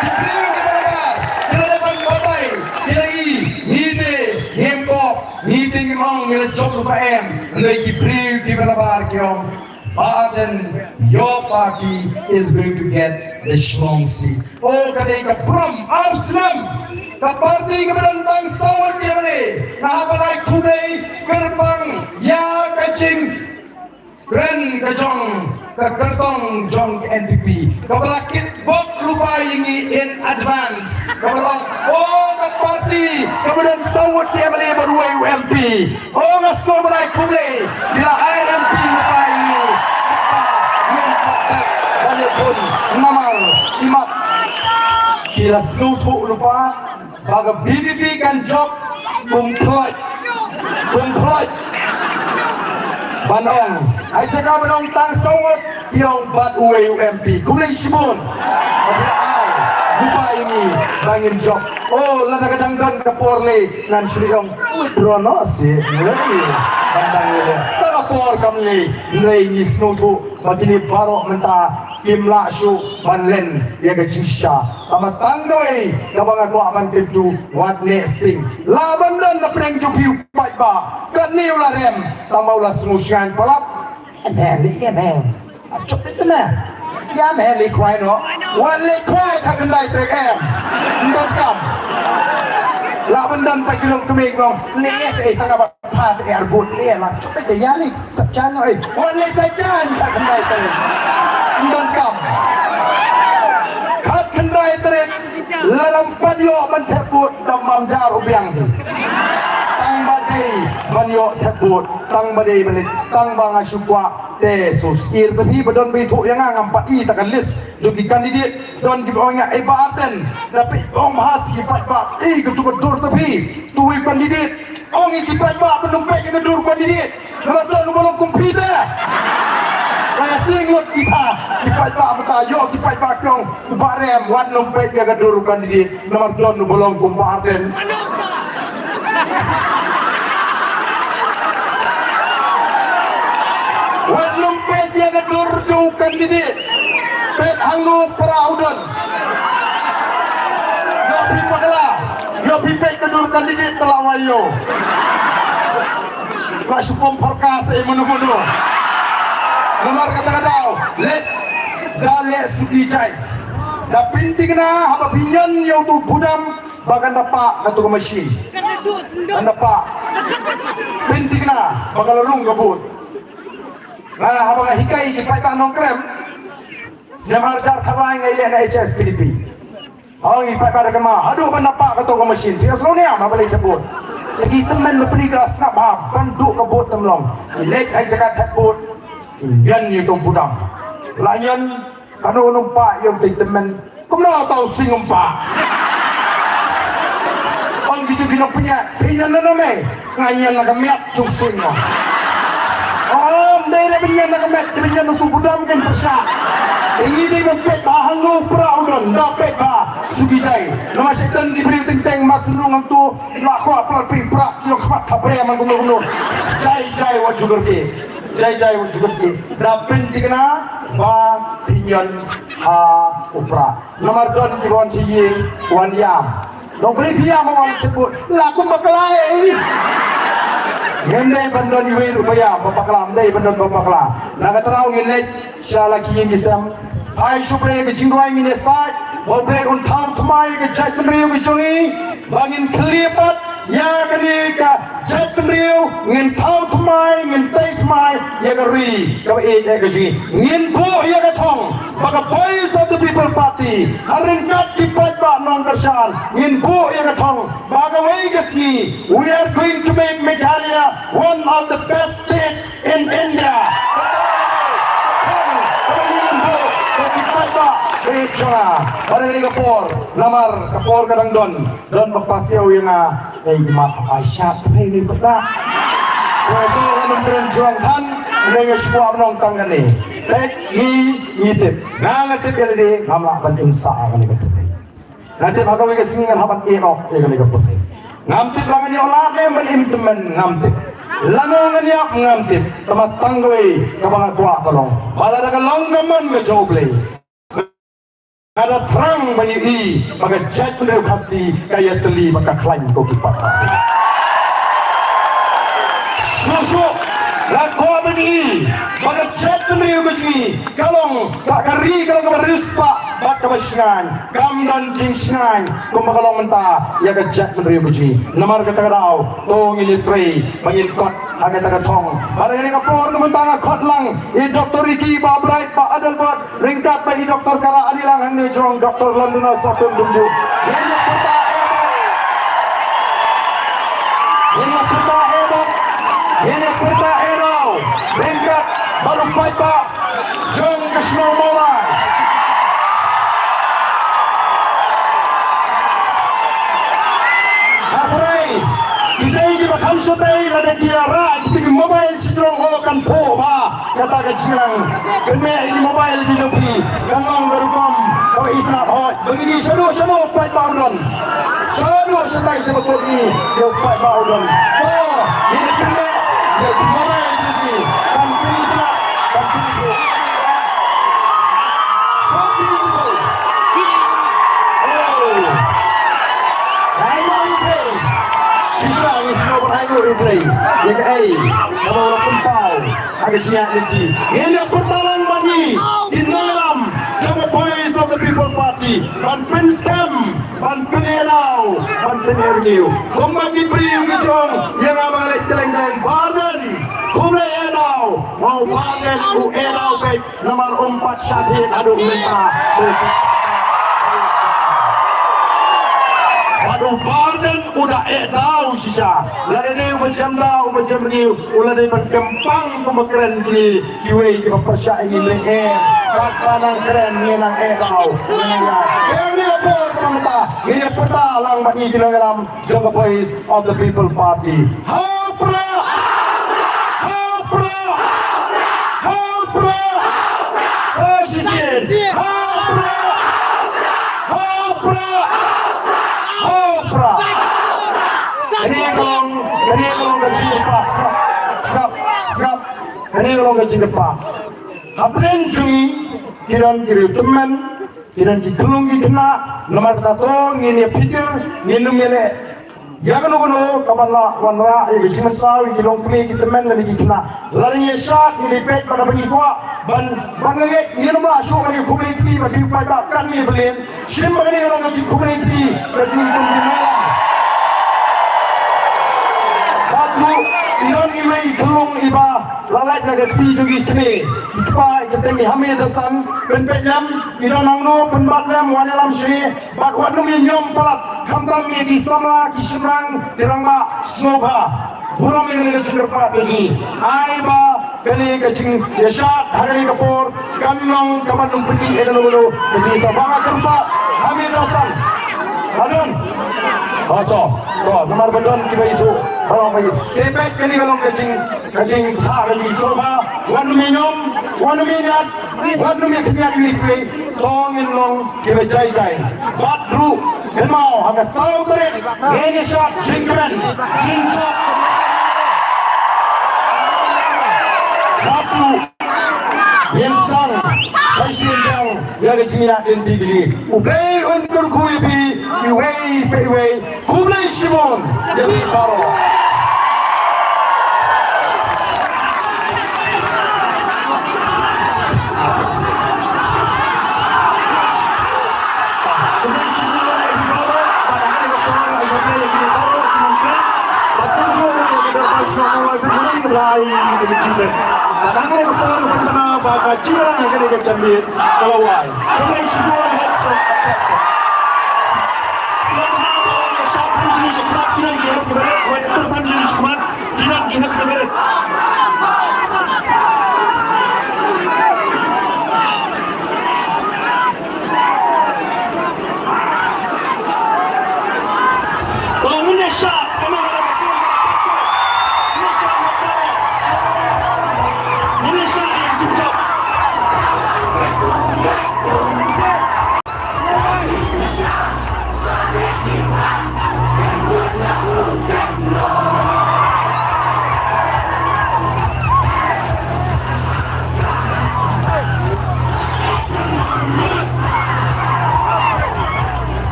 ki briew kiba nabar ki la dep ban batai, ki la i, ngi te ngim pop, ngi te ngim ong ngi la jop lypa, em. Hynrei ki briew kiba nabar ki ong, "Bah Ardent, your party is going to get the Shillong seat." Oh, ka dei ka burom ar snem ka party kaba don tang saw ngut ki M L A. Nga hap ban ai khublei kyrpang ïa ka jingkren ka jong ka kyrtong jong ka N P P kaba la kitbok lypa ïa ngi in advance, kaba la ong, "Oh, ka party kaba don saw ngut ki M L A bad uwei u M P." Oh, nga sngewbha ban ai khublei. Ki la ai M P lypa ïa ngi. Kata ngin pat dep ban ïakhun namar imat ki la sngewthuh lypa ba ka B P P kan jop kum khloit, kum khloit. Ban ong, ai jaka ban ong tang saw ngut, ki ong bad uwei u M P. Khublei shibun. Ba phi la ai lypa ïa ngi ba ngin jop. Oh, lada ka dang don ka por lei ngan shu leit ong withdraw noh seh. Lei ban dang lei. Lada ka por kam lei, hynrei ngi sngewthuh ba kine baroh mynta kim lah shuh ban len ïa ka jingshisha. Tangba tang dawei kaba nga kwah ban kyntu, wat neh sting. Lah ban don na pdeng jong phi u paidbah, katne u la rem, tangba u la sngew shngaiñ palat. Em, em, em, em. Ah, chop leit te me. Ïa me leit khwai noh. Wat leit khwai khatkhyndai tarik, em. Ym don kam. Lah ban don pat ki longkmie ki ong, leit te, eh, tang ba pha te, eh, ar vote, leit, lah chop leit te, ïa leit sa jan noh, eh. Wat leit sa jan khatkhyndai tarik. Ym don kam. Khatkhyndai tarik lada ym pat ïoh ban thep vote, dang bam jar u biang hi. Tang ba dei ban ïoh thep vote, tang ba dei ban leit, tang ba nga shu kwah te shu sngewthuh te phi ba don ba ithuh ïa nga, ngam pat i ta ka list jong ki candidate. Don kiba ong ïa nga, "Eh, Bah Ardent, da phi ong bha sha ki paidbah, eh, katu ka dur te phi, tu i candidate." Ong ïa ki paidbah ban ym peit ïa ka dur candidate. Namar don uba long kum phi te. Ba ïa tieng lut kita ki paidbah mynta, ïoh ki paidbah ki ong, "U Bah Rem, wat nym peit ïa ka dur u candidate, namar don uba long kum Bah Ardent." Wat nym peit ïa ka dur jong u candidate. Peit hangno para u don. Ïoh phi bakla, ïoh phi peit ka dur candidate, te la wai ïoh. Ka shu pom pharka sa i mano mano. Namar kata ka daw, leit da leh suki jai. Da pynthikna haba phi ñion ïa utu u budam ba kan da pah katu ka machine. Kan da pah. Pynthikna ba ka la rung ka vote. Nga haba nga hikai ki paidbah Nongkrem, snem ar hajar khatlai nga ïaleh na H S P D P. Ong i paidbah da kynmaw, haduh ban da pah kato ka machine, phi ïohsngew ne em haba leit thep vote? Te ki tymmen bapli ki la sngap bha, ban duh ka vote te ym long. Ki leit ha jaka thep vote, ki ñion ïa uto u budam. La ñion, kano nongpah ïa uto u tymmen? Kumno uto u sing um pah? Ong kito ki nongpynïaid, phi ñion na me? Nga ñion na ka miat jong u sing mo. Ong Dei da bynñian na ka met, da bynñian utu budam kan pyrshah. Ngi dei ban peit ba hangno u pra u don, da peit ba suki jai. Namar shaitan ki briew teng teng ma snu ngam tu, la khwa plat pi pra, ki ong khmat khabre man kumno kumno. Jai jai wat jukut ki. Jai jai wat jukut ki. Da pynthikna ba bynñian ha u pra. Namar don ki wan sha ïing, wan ïam. Dong pynïap ma wan tip bud. La kum bakla eh. Ngim dei ban don iwei ruh ba ïam, ba bakla, ngim dei ban don ba bakla. Na ka tnat ngin leit sha la ki ïing ki sem. Phai sha U Blei ka jingduwai ngin ïasaid. Ba U Blei un thaw thymmai ka jaitbynriew ka jong ngi. Ba ngin khlieh pat ïa kane ka jaitbynriew, ngin thaw thymmai, ngin tei thymmai ïa ka ri kaba ïeit ïa ka jong ngi. Ngin buh ïa ka thong ba ka Voice of the People Party, ha ryngkat ki paidbah nongkyrshan, ngin buh ïa ka thong ba kawei ka sngi, we are going to make Meghalaya one of the best states in India. Kaba ngin buh ïa ki paidbah ba ïeit jong nga. Ba dei ka por, namar ka por ka dang don. Don ba pasiaw ïa nga, ei, i mat, ai shat, hei, ni peta. Ko to ka nongkren juang than, ne nga shuwa nong tang kane. Peit, ngi, ngi tip. Nga nga tip ïa lade, ngam lah ban im sah ïa kane ka pyrthei. Nga tip ha kawei ka sngi ngan hap ban ïeh noh ïa kane ka pyrthei. Ngam tip ba ngan ïoh lad ne ban im tymmen, ngam tip. Lano ngan ïap, ngam tip. Tangba tang kawei kaba nga kwah ka long, ba lada ka long ka mon ka jong U Blei, nga da thrang ban ïohi ba ka jaitbynriew Khasi ka ïatylli bad ka khlaiñ ko ki paidbah. Shuh shuh nga kwah ban ïohi ba ka jaitbynriew ka jong ngi ka long, ka, ka ri ka long kaba riewspah bad kaba shngaiñ. Kam don jingshngaiñ kumba ka long mynta ïa ka jaitbynriew ka jong ngi. Namar kata ka daw to ngin ïatrei ba ngin kot ha kata ka thong. Bad ha kane ka por ka mynta nga khot lang ïa i Doktor Ricky, Bah Bright, Bah Adelbert, ryngkat bad i Doktor Kara Adelang hangne jrong, Doktor Londona Sopin kumjuh. Ngin ïa pyrta eh daw. Ngin ïa pyrta eh daw. Ngin ïa pyrta eh daw. Ryngkat bad u paidbah jong ka shnong Mawlai. Hynrei kita kiba kham shatei lada ki ïa rah kita ki mobile shi jrong, oh, kan phuh bha kata ka jingïalang. Pynmih ïa ki mobile ki jong phi, kan long ka rukom kaba itynnad. Hooid, ba ngi dei shaduh shaduh paidbah u don. Shaduh shatai sha bakut ngi ïa u paidbah u don. To ngin ïa pynmih ïa ki mobile ki jong ngi, kan pynitynnad, kan pynphuh. So beautiful. Oh. Ai nguh ïa U Blei. Shisha ngi sngewbha ai nguh ïa U Blei ïa kaei kaba u la pynpaw ha ka jingïaid lynti. Ngin ïa pyrta lang bad ngi ki nongïalam jong ka Voice of the People Party ban pynskhem, ban pynïadaw, ban pynïarew. Kumba ki briew ki jong ïa nga ba nga leit kylleng kylleng, Bah Ardent, khublei ïa daw. Wow, Bah Ardent u ïadaw beit. Namar um pat shah thied haduh mynta. Bad u Bah Ardent u da ïadaw shisha. Lada dei uba jem daw, uba jem rngiew, u la dei ban kyrpang kum ba kren kine kiwei kiba pyrshah ïa ngi, leh em. Katba nang kren ngi nang ïadaw. Ngi ïa, ngi ïa por kaba mynta, ngi ïa pyrta lang bad ngi ki nongïalam jong ka Voice of the People Party. Ha u Prah! Ha u Prah! Ha u Prah! Sa shisien! Ha u Prah! Ha u Prah! Ha u Prah! Kane ka long, kane ka long ka jingkyrpad, sngap, sngap, sngap. Kane ka long ka jingkyrpad. Hapdeng jong ngi ki don ki riew tymmen, ki don ki khyllung ki khynnah, namar kata to ngin ïa phikir, ngin ym ïaleh ïa kano kano kaban lah wanrah ïa ka jingmynsaw ïa ki longkmie ki tymmen lane ki khynnah. Lada ngi ïa shad, ngi dei peit ba kaba ngi kwah ban, ban ngeit, ngin ym lah shuh ban ïa khublei kti bad ki paidbah katne ba leh. Shim ba kane ka long ka jingkhublei kti ka jong ngi kum ki nongïalam. Bad ruh i don iwei i khyllung iba la lait na ka kti jong ki kmie, ki kpa, ki kyrteng i Hamid Hassan. Pynpeit lem, i don hangno, pynbat lem, wan ïalam sha ngi. Bad wat nym ïa ñiom palat, khamtam ïa ki samla, ki shynrang, ki rangbah, sngewbha. Burom ïa kane ka jingkyrpad ka jong ngi. Ai ba kane ka jingïashad ha kane ka por kan long kaba nym pyndih ïa kano kano ka jingïasaid. Ba nga kyrpad, Hamid Hassan. Ka don. Oh, to, to, namar ba don kiba ïathuh. Ba long ba ïathuh. Te peit kane ka long ka jing, ka jingpyrta, ka jingsngewbha. Wat nym ïañiom, wat nym ïañiat, wat nym ïakhynñiat ïa kiwei. To ngin long kiba jai jai. Bad ruh, kynmaw, ha ka saw tarik, ngin ïa shad jingkmen, jingjop. Bad ruh, ngin sdang sa shisien biang ïa ka jingïaid lynti ka jong ngi. U Blei un kyrkhu ïa phi iwei pa iwei. Khublei shibun ïa phi baroh.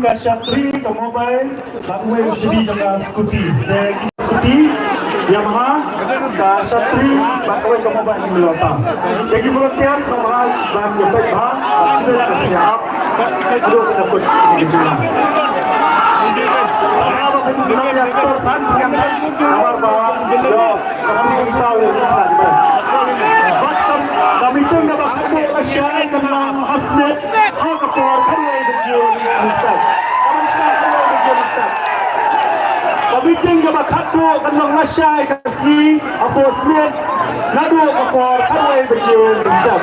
Ka shatri, ka mobile, bad uwei u C D jong ka scooty. Te ki scooty Yamaha, ka shatri, bad uwei ka mobile, ki mlota. Te ki volunteers, Yamaha, bad ki peit bha, bad ki peit bha, ki ap. Aduh, ka peit. Namar ba peit bha, ki ap, ki ap, ki ap, namar ba, ïoh, ka peit bha, ka peit bha. Bad ka, ka meeting kaba khatduh lashai, ka long ha Smit. Ha ka por khatwei baje mynstep. Ka por khatwei baje mynstep. Ka meeting kaba khatduh kan long lashai ka sngi hapoh Smit. Naduh ka por khatwei baje mynstep.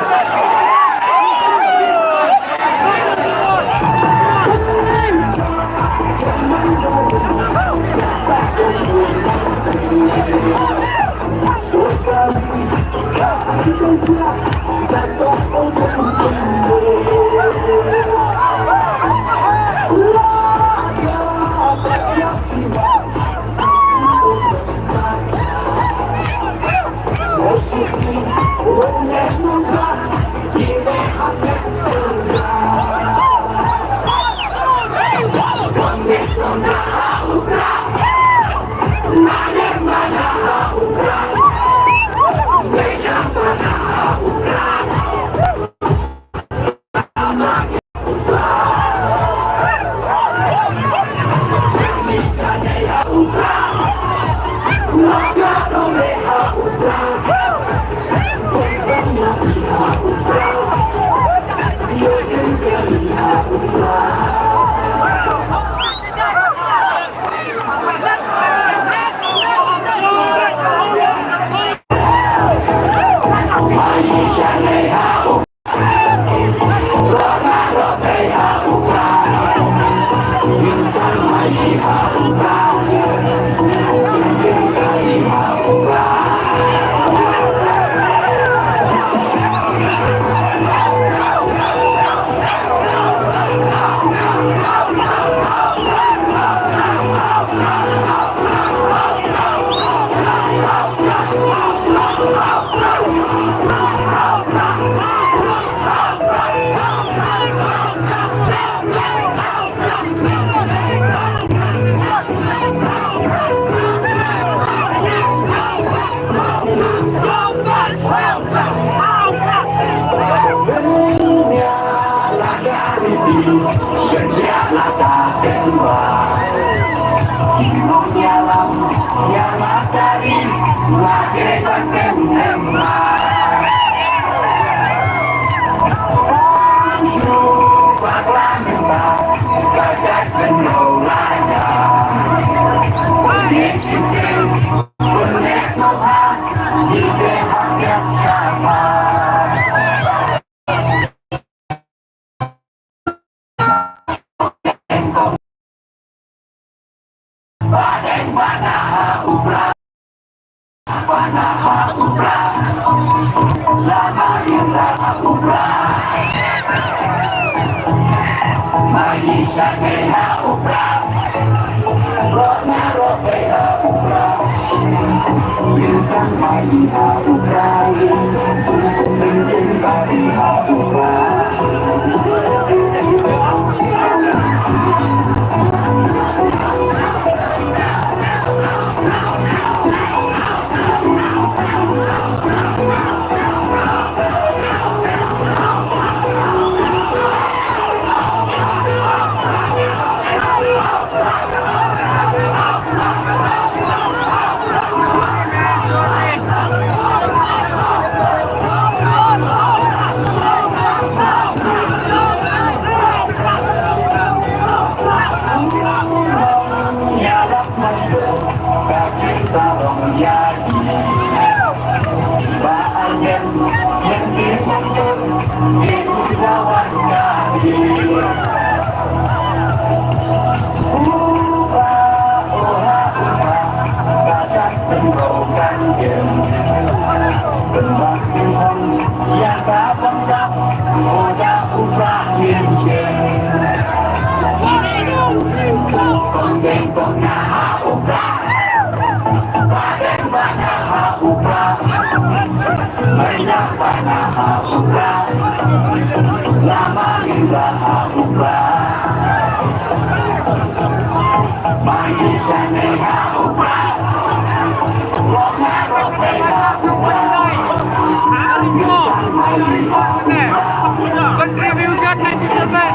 Contribution ninety-seven.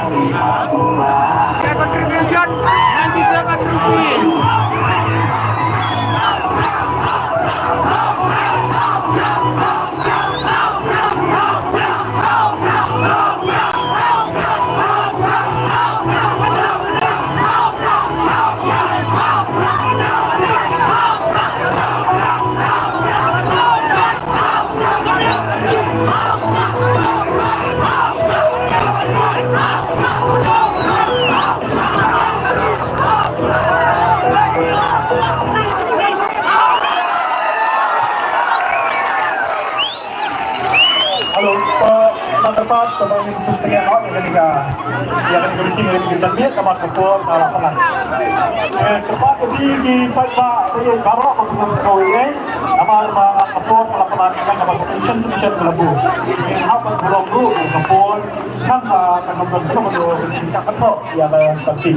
Contribution ninety-seven rupees. Hello, uh, number five, sa ba ngin pynshai noh ïa kane ka, ïa kane ka meeting, ïa kane ka janmiet, ka mat ka por, ka la pynang. Eh, kyrpad ïa phi ki paidbah, ïa baroh ka pynshai noh, eh, namar ba ka por ka la pynang, ka la pynshai, pynshai ka la buh. Ngin hap ban burom ruh ïa ka por, namar ba ka nongpynshai noh, ka la pynshai ïa ka party.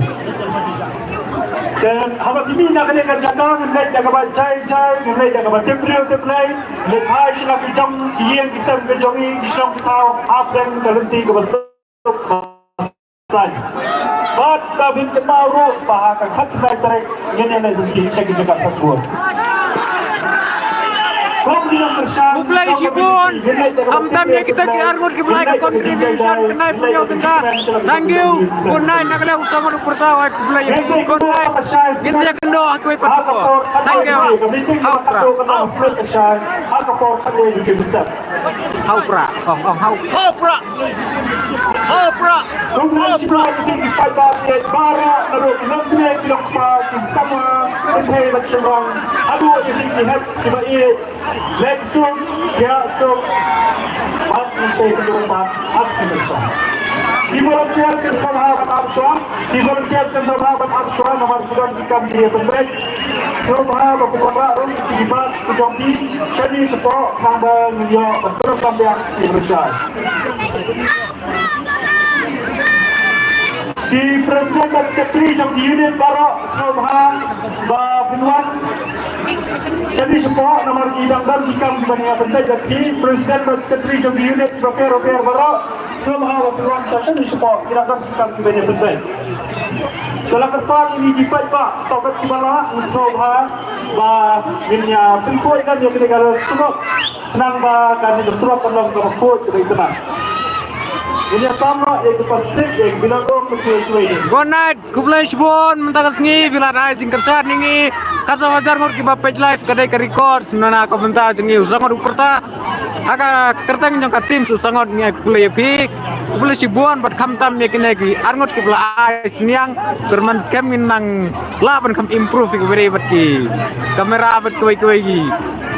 Te haba phi mih na kane ka jaka, ngin leit da kaba jai jai, ngin leit da kaba tip briew tip Blei, leit phai sha la ki jong ki ïing ki sem ki jong ngi, ki shnong ki thaw, hapdeng ka lynti kaba suk ba san. Bad ba phin kynmaw ruh ba ha ka khatkhyndai tarik ngin ïa leit lynti sha ki jaka shatwon. Khublei shibun. Khamtam ïa kita ki arngut kiba la ai ka contribution khyndai phew hynñiew tyngka. Thank you. Good night. Na ka liang u Sangot u Pyrta, ai khublei ïa phi. Good night. Ngin sa ïakynduh ha kiwei pat ki por. Thank you. Ha u Prah. Ha u Prah. Ong, ong, ha u Prah. Ha u Prah. Ha u Prah. Khublei shibun ïa ki paidbah baroh, naduh ki longkmie ki longkpa, ki samla, ki kynthei bad ki shynrang, haduh ïa ki hep kiba ïeit. Leit suk, ïa suk. Bad ngin sa ïakynduh pat ha ka sngi shnong. Ki volunteers kin sngewbha ban ap shuwa. Ki volunteers kin sngewbha ban ap shuwa namar ki don ki kam ki ïa pynbeit. Sngewbha ba phi wanrah ruh ïa ki badge ki jong phi shane shapoh khnang ba ngin ïoh ban pyndonkam biang sha ki pyrshah. Ki president bad secretary jong ki unit baroh sngewbha ba phin wan shane shapoh namar ki dang don ki kam kiba ngi ïa pynbeit bad ki president bad secretary jong ki unit bapher bapher baroh. Sngewbha ba phi wan sha shane shapoh, ki dang don ki kam kiba ngi ïa pynbeit. Te la kyrpad ïa ngi ki paidbah, to bad kiba lah, sngewbha ba ngin ïa pynpoi ïa kane ka surok. Khnang ba kane ka surok kan long kaba khuid kaba itynnad. Ngin ïa tam noh ïa ki plastik, ïa ki bilad um, ïa ki. Good night. Khublei shibun, mynta ka sngi phi la ai jingkyrshan ïa ngi. Ka saw hajar ngut kiba peit live ka dei ka record na ka bynta jong ngi u Sangot u Pyrta. Ha ka kyrteng jong ka team u Sangot ngi ai khublei ïa phi. Khublei shibun bad khamtam ïa kine ki arngut kiba la ai synñiang. Pyrman skhem ngin nang lah ban kham improve ïa kiwei bad ki camera bad kiwei kiwei ki.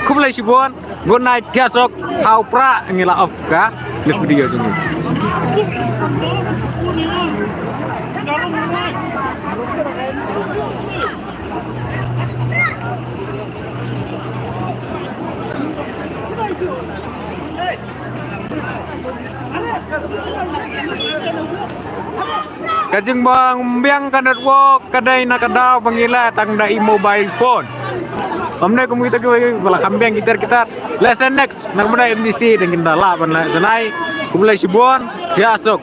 Khublei shibun. Good night, ïa suk, ha u Prah, ngi la off ka live video jong ngi. Ka jingbym biang ka network ka dei na ka daw ba ngi leh tang da i mobile phone. Kumne kum kita kiwei ba la kham biang kitar kitar. Leh sa next na ka bynta M D C dang kin da lah ban leh sa nai. Khublei shibun, ïa suk.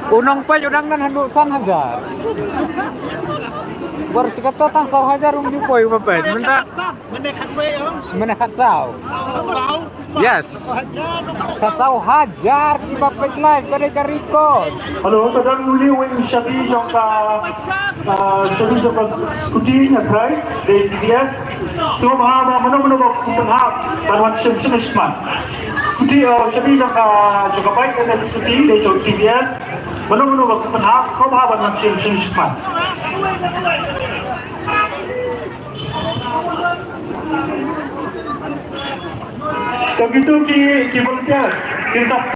U nongpeit u dang don haduh san hajar. Bar shi katta tang saw hajar um ju poi u ba peit. Mynta mynne khatsaw. Yes. Ka saw hajar kiba peit live ka dei ka record. Hello, ka don u liu u shabi jong ka, ah, shabi jong ka scooty na trai, dei T V S. Sngewbha ba mano mano ba pynhap ban wan shim shim shman. Scooty, ah, shabi jong ka, jong ka bike na scooty, dei jong T V S. Mano mano ba pynhap, sngewbha ban wan shim shim shman. Tang kitu ki, ki volunteer kin sa